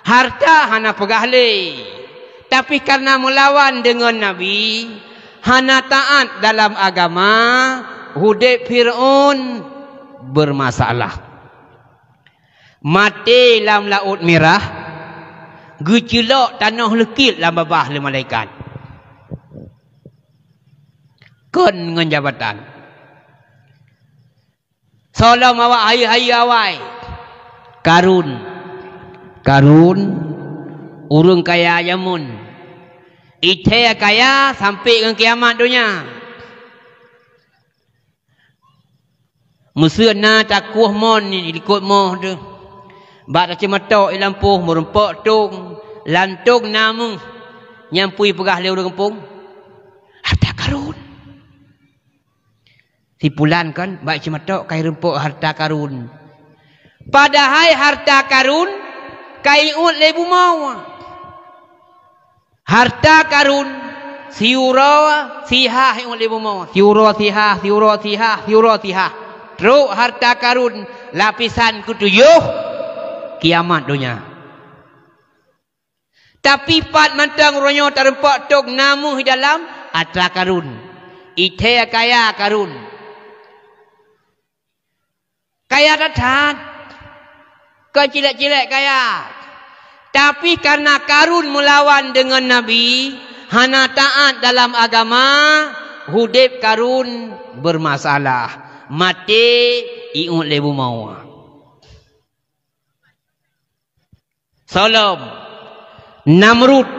Harta hana peugah lé. Tapi kareuna meulawan deungon Nabi, hana taát dalam agama, udeb Fir'aun beureumasalah. Maté lam Laôt Mirah, geuceulok tanoh leukit lam babah lé malaikat. Kon ngon jabatan. Soe lom awak hayeue-hayeue awai? Karun. Karun, ureuëng kaya jameun. Ithée kaya sampoe ngon kiamat donya. Meuseu na takueh mon di likot moh teuh. Bak taceumatok i lampôh meureumpok tông, lam tông na méuh. Nyang peue peugah lé ureuëng gampông? Harta karun. Si pulan kan, bak ceumatok kai reumpok harta karun. Padahai harta karun kai uet lé bumoe. Harta karun, siuroe sihah uet lé bumoe. Siuroe sihah, siuroe sihah, siuroe sihah. Trok harta karun lapisan keutujoh, kiamat donya. Tapi pat mantong uroe nyoe tareumpok tông na meuh dalam atra Karun. Ithée kaya Karun. Kaya that-that. Kon cilék-cilék kaya. Tapi kareuna Karun meulawan deungon Nabi, hana taát dalam agama, udeb Karun beurmasalah. Maté iôt lé bumoe. Soe lom, Namrud,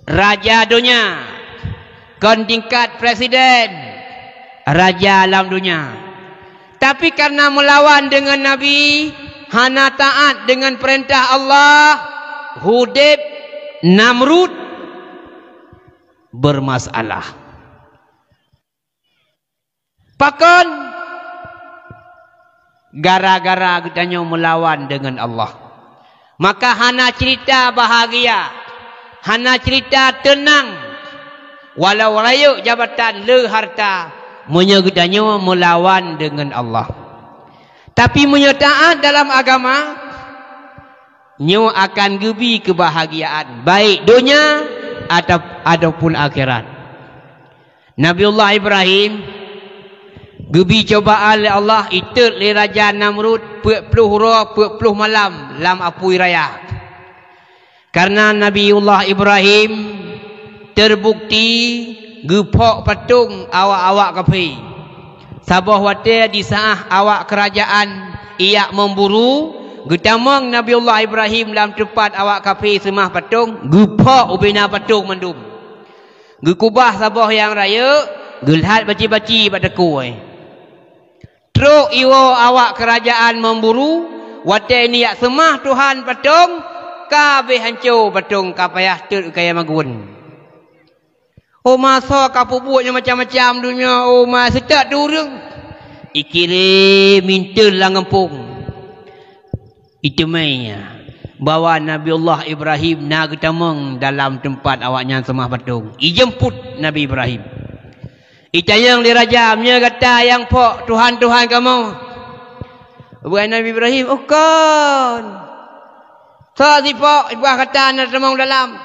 raja donya, kon tingkat presiden, raja lam donya. Tapi kareuna meulawan deungon Nabi, hana taát deungon peurintah Allah, udeb Namrud beurmasalah. Pakon? Gara-gara geutanyoe meulawan deungon Allah. Maka hana ceurita bahagia, hana ceurita teunang, walau rayeuk jabatan, le harta, meunyoe geutanyoe meulawan deungon Allah. Tapi meunyoe taát dalam agama, nyoe akan geubi keubahagiaan, baik donya atau, ataupun akhirat. Nabiullah Ibrahim geubi cobaan lé Allah, itot lé Raja Namrud peuet ploh uroe, peuet ploh malam lam apui raya. Kareuna Nabiullah Ibrahim terbukti geuphok patong awak-awak kafé. Saboh watée di saát awak keurajeuen ijak memburu, geutamong Nabiullah Ibrahim lam teumpat awak kafé seumah patong, geuphok ubena patong mandum. Geukubah saboh nyang rayeuk, geulhat baci-baci bak teukue. Trok iwoe awak keurajeuen memburu, watée neujak seumah Tuhan patong, ka abéh hanco patong, ka payah tot keu kayée magun. Oma soe ka peubuet nyang macam-macam donya, oma seutôt ureuëng. Ikirém minteue lam gampông. Iteumé bahwa Nabiullah Ibrahim na geutamong dalam teumpat awaknyan seumah patong. Ijeumput Nabi Ibrahim. Itanyong lé raja, "Meunyoe gata nyang phok tuhan-tuhan kamoe?" Buet Nabi Ibrahim, "Oh kon. Soe siphok, bah gata na tamong dalam."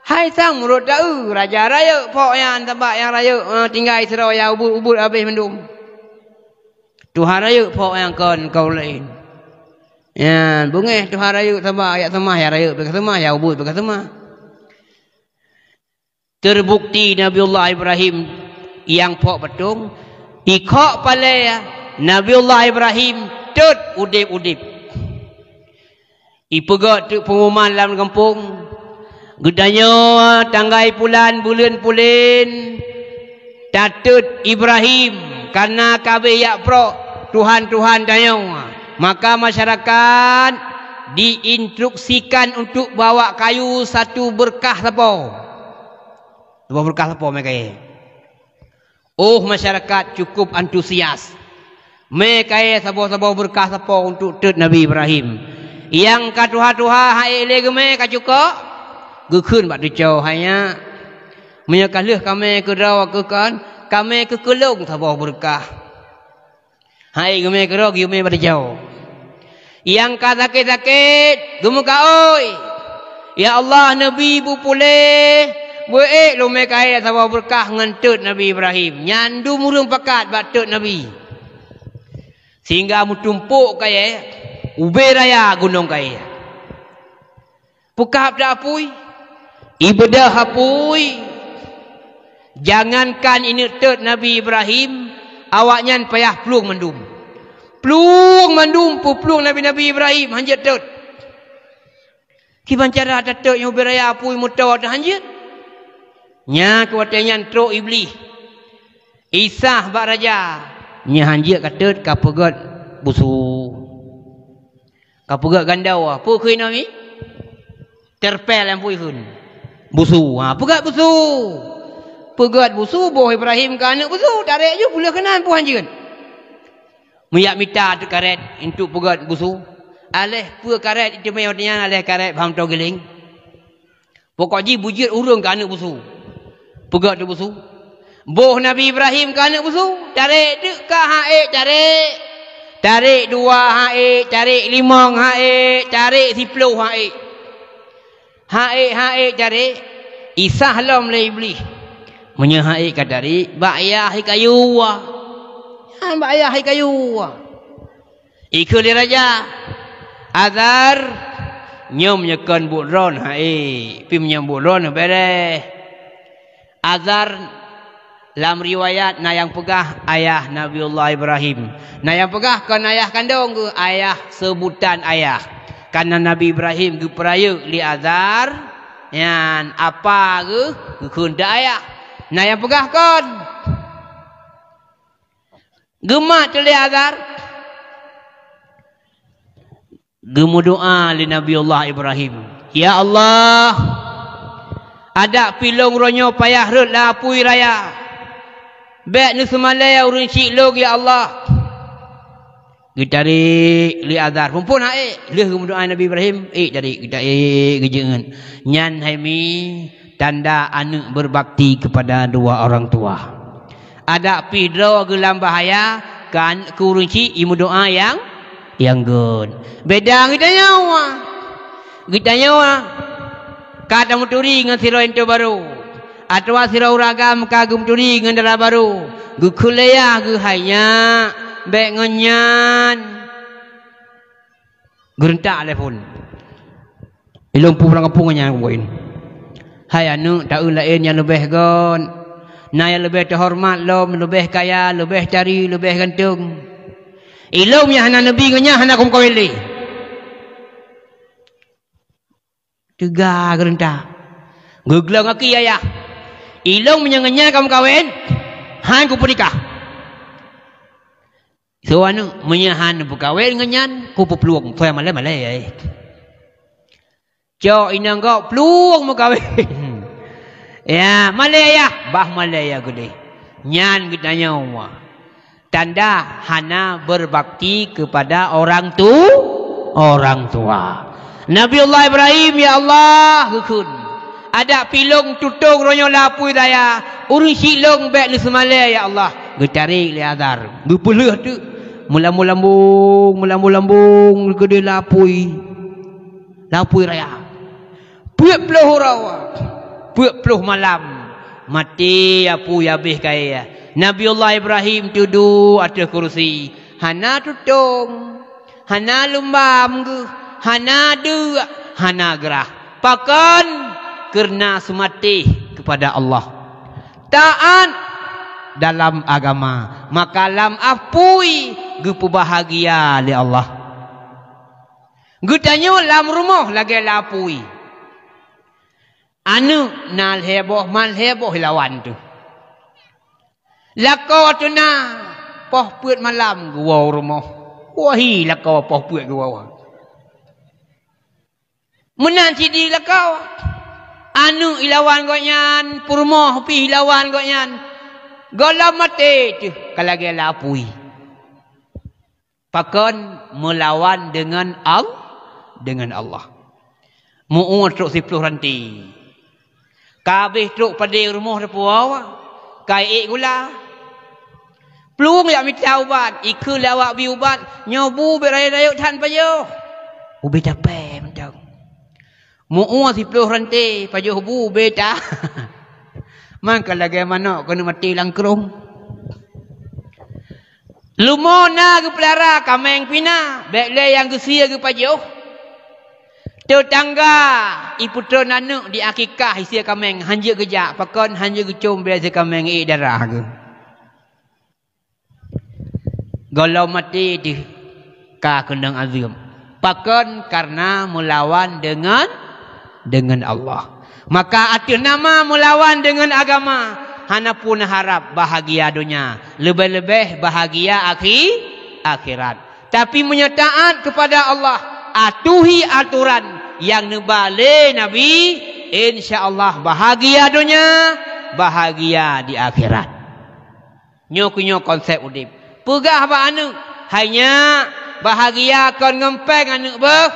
Hai sang meurot taeu, raja rayeuk phok nyan, sabab nyang rayeuk, eh, tinggai sidroe nyang ubit-ubit abéh mandum. Tuhan rayeuk phok nyang kon kaul laén. Nyan, beungéh tuhan rayeuk, sabab jak seumah nyang rayeuk beu ka seumah, nyang ubit beu ka seumah. Terbukti Nabiullah Ibrahim nyang phok patong, ikhok palée Nabiullah Ibrahim tot udeb-udeb. Ipeugét teuk peungumuman lam gampông, "Geutanyoe tanggai pulan buleuen pulen tatot Ibrahim, kareuna ka abéh jak prok tuhan-tuhan tanyoe." Maka masyarakat diinstruksikan untuk bawa kayu satu beurkah sapo. Saboh beurkah sapo mé kayée. Oh, masyarakat cukup antusias. Mé kayée saboh-saboh beurkah sapo untuk tot Nabi Ibrahim. Nyang ka tuha-tuha han ék lé geumé ka cukok, geukheun bak teucoe, "Hai nyak, meunyoe ka lheueh kamé keudroe keu kon, kamé keukeulong saboh beurkah." Han ék geumé keudroe, geumé bak teucoe. Nyang ka sakét-sakét geumeukaôi, "Ya Allah, neubi beupuléh, beuék lôn mé kayée saboh beurkah ngon tot Nabi Ibrahim." Nyan dum ureuëng pakat bak tot Nabi. Sehingga meutumpok kayée ubé raya gunong kayée. Peukab that apui, ibeudôh apui. Jangankan ineuk tot Nabi Ibrahim, awaknyan payah plueng mandum. Plueng mandum peuplueng Nabi-Nabi Ibrahim han jeuet tot. Kiban cara tatot nyang ubé raya apui meutoe teuh han jeuet? Nyan keu watée nyan trok Iblih. Isah bak raja, nyan han jeuet ka tot, ka peugét busu. Ka peugét gandau, peue kheun nami? Terpel nyang peue kheun? Busu. Ha, peugét busu. Peugét busu, boh Ibrahim keu aneuëk busu, tarek ju peuleueh keunan peue han jeuet. Meujak mita teuk karét untuk peugét busu. Aléh peue karét iteumé watée nyan, aléh karét bham toe giléng. Pokok jih beujeuet ureuëng keu aneuëk busu. Peugét teuk busu. Boh Nabi Ibrahim keu aneuëk busu, tarek teuk ka han ék tarek. Tarek dua han ék, tarek limong han ék, tarek siploh han ék. Ha'ék-ha'ék tarék, isah lom lé Iblih. Meunyoe ha'ék ka tarék, bak yah kayu wa. Nyan bak yah kayu wa. Ikheun lé raja, "Azar, nyoe meunyoe kon buet droe ha'ék, pi meunyoe buet droe beureh." Azar lam riwayat na nyang peugah ayah Nabiullah Ibrahim. Na nyang peugah kon ayah kandong geuh, ayah seubutan ayah. Kareuna Nabi Ibrahim geupeurayeuk lé Azar, nyan apa geuh geukheun teu ayah. Na nyang peugah kon. Geumat teulé Azar. Geumeudoá lé Nabiullah Ibrahim, "Ya Allah, adak pi lôn uroe nyoe payah rhot lam apui raya. Bék neuseumalée ureuëng chik lôn, ya Allah." Geutarék lé Azar. Phon-phon ha'ék, lheueh geumeudoá Nabi Ibrahim, ék tarék, geutarék, geujeuet. Nyan hai mi tanda aneuëk berbakti kepada dua orang tua. Adak pih droe geuh lam bahaya, kan keu ureuëng chik imeudoá nyang, nyang gét. Beda geutanyoe. Geutanyoe ka tameuturi ngon sidroe intu barô, atawa sidroe ureuëng agam ka geumeuturi ngon dara barô, geukheun lé yah geuh hai nyak, bék ngon nyan. Geureuntak lé phon. Ilôn peue ureuëng kampung nyan buet. Hai aneuëk, taeu laén nyang leubeh gét. Na nyang leubeh teuhoreumat lom, leubeh kaya, leubeh tari, leubeh ganteng. Ilôn nyang hana neubi ngon nyan hana kumeukawen lé. Teuga geureuntak. Geuglong aki ayah. Ilôn meunyoe ngon nyan kameukawen, han kupeunikah. Soe aneuëk, meunyoe han peukawen ngon nyan, kupeuplueng, soe malée-malée, eh. Cok inong gob plueng meukawen. Ya, malée yah, bah malée ya geudeh. Nyan geutanyoe tanda hana berbakti kepada orang tu, orang tua. Nabiullah Ibrahim, "Ya Allah," geukheun, "adak pi lôn tutong roh nyoe lam apui raya, ureuëng chik lôn bék neuseumalée, ya Allah." Geutarék lé Azar, geupeulheueh teuk, meulambong-lambong, meulambong-lambong geudeh lam apui, lam apui raya. Peuet ploh uroe, peuet ploh malam, maté apui habéh kayée. Nabiullah Ibrahim teuduek ateueh kursi, hana tutong, hana lumbam geuh, hana deuk, hana grah. Pakon? Keureuna seumatéh keupada Allah. Taát dalam agama, maka lam apui geupeubahgia lé Allah. Geutanyoe lam rumoh lagée lam apui. Aneuëk na lhée boh, man lhée boh ilawan teuh. Lakoe teuh na, poh peuet malam geuwoe u rumoh. Woe hi lakoe poh peuet geuwoe. Meunan cit di lakoe. Aneuëk ilawan gobnyan, peurumoh pih ilawan gobnyan. Gohlom maté teuh ka lagée lam apui. Pakon? Meulawan deungon Al-, deungon Allah. Meu-ue trok siploh ranté. Ka habéh trok padé rumoh teupuwoe, ka ék gula. Plueng jak mita ubat, ikheun lé awak bi ubat, "Nyoe bu bék rayeuk-rayeuk that pajoh." Ubé capée mantong. Meu-ue siploh ranté, pajoh bu bék that. Man ka lagée manok keuneuk maté lam krong. Leumo na geupeulara, kaméng pih na, bék lé nyang geusie geupajoh. Teutangga ipeutreun aneuëk di akikah isie kaméng, hanjeuet geujak, pakon hanjeuet geucom bée isie kaméng, ék darah geuh. Gohlom maté teuh ka keunong azeueb. Pakon? Kareuna meulawan deungon, deungon Allah. Maka ateueh nama meulawan deungon agama, hana pun harab bahagia donya, leubeh-leubeh bahagia akhi-, akhirat. Tapi meunyoe taát keupada Allah, atuhi atoran nyang neuba lé Nabi, insya Allah bahagia donya, bahagia di akhirat. Nyoe keuh nyoe konsep udeb. Peugah bak aneuëk, hai nyak, bahagia kon ngon péng aneuëk beuh,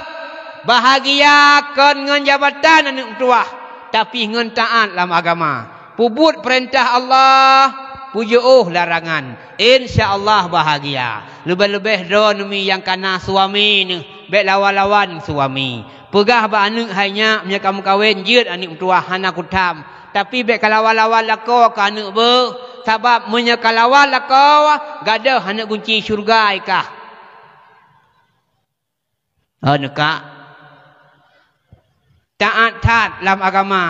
bahagia kon ngon jabatan aneuëk meutuwah, tapi ngon taát lam agama. Peubuet peurintah Allah, peujiôh larangan. Insya Allah bahagia. Leubeh-leubeh droeneuh mi nyang ka na suami neuh. Bék lawan-lawan suami. Peugah bak aneuëk hai nyak, meunyoe ka meukawen, jeuet aneuëk meutuwah, hana kutham. Tapi bék kalawan-lawan lakoe keu aneuëk beuh, sabab meunyoe kalawan lakoe, gadôh aneuëk gunci syeuruga i kah. Hana ka. Taát that lam agama.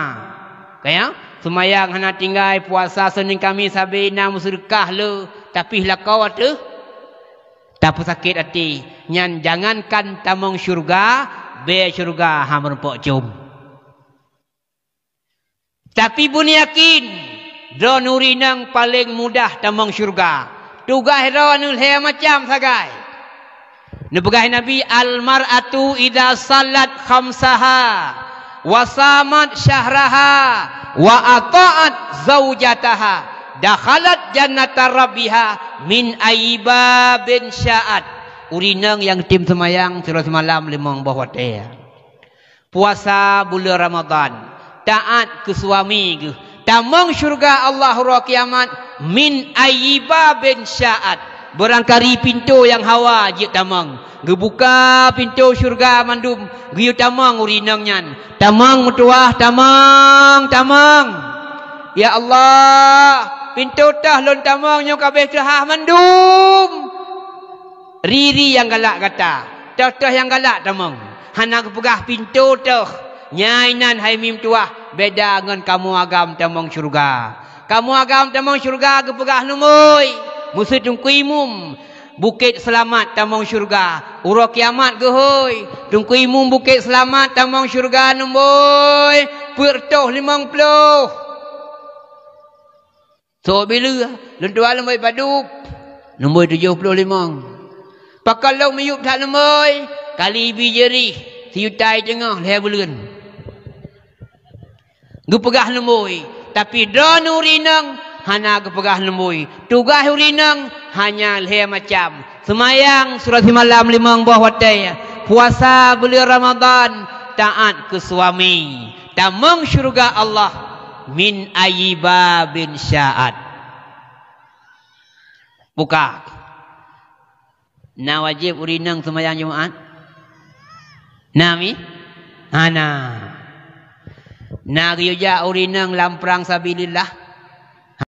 Kaya, seumayang hana tinggai, puasa Senin Kamis sabe na, meuseudeukah le, tapi lakoe teuh tapeusakét até. Nyan jangankan tamong syeuruga, bée syeuruga han meurumpok com. Tapi beuneuyakin, droeneuh ureuëng inong paleng mudah tamong syeuruga. Tugaih droeneuh lhée macam sagai. Neupeugah Nabi, "Al-mar'atu idza sallat khamsaha, wa shamat syahraha, wa atha'at zaujataha, dakhalat jannata rabbiha min ayyi babin sya'at." Ureuëng inong nyang tem seumayang sidroe simalam limong boh watée. Puasa buleuen Ramadhan, taát keu suami geuh, tamong syeuruga Allah uroe kiamat, min ayyi babin sya'at. Beurangkali pintoe nyang hawa jeuet tamong, geubuka pintoe syeuruga mandum, geuyue tamong ureuëng inong nyan. Tamong meutuwah, tamong, tamong. Ya Allah, pintoe teuh lôn tamong nyoe ka abéh teuhah mandum. Ri-ri nyang galak gata, teuh-teuh nyang galak tamong. Hana geupeugah pintoe teuh. Nyan inan hai mim tuwah, beda ngon kamoe agam tamong syeuruga. Kamoe agam tamong syeuruga geupeugah lumbôi. Meuseu Teungku Imum Bukét Seulamat tamong syeuruga. Uroe kiamat geuhôi, Teungku Imum Bukét Seulamat tamong syeuruga lumbôi, peuet reutôh limong ploh. Soe bileue, lôn tuan lumbôi padub, lumbôi tujoh ploh limong. Pakon lôn miyueb that lumbôi, kali bi jeurih, siyuta teungoh lhée buleuen. Geupeugah lumbôi, tapi droeneuh ureuëng inong hana geupeugah lumbôi. Tugaih ureuëng inong hanya lhée macam. Seumayang sidroe simalam limong boh watée, puasa buleuen Ramadhan, taát keu suami, tamong syeuruga Allah, min ayyi babin sya'at. Buka. Na wajéb ureuëng inong seumayang Jumat? Na mi? Hana. Na geuyue jak ureuëng inong lam prang sabilillah?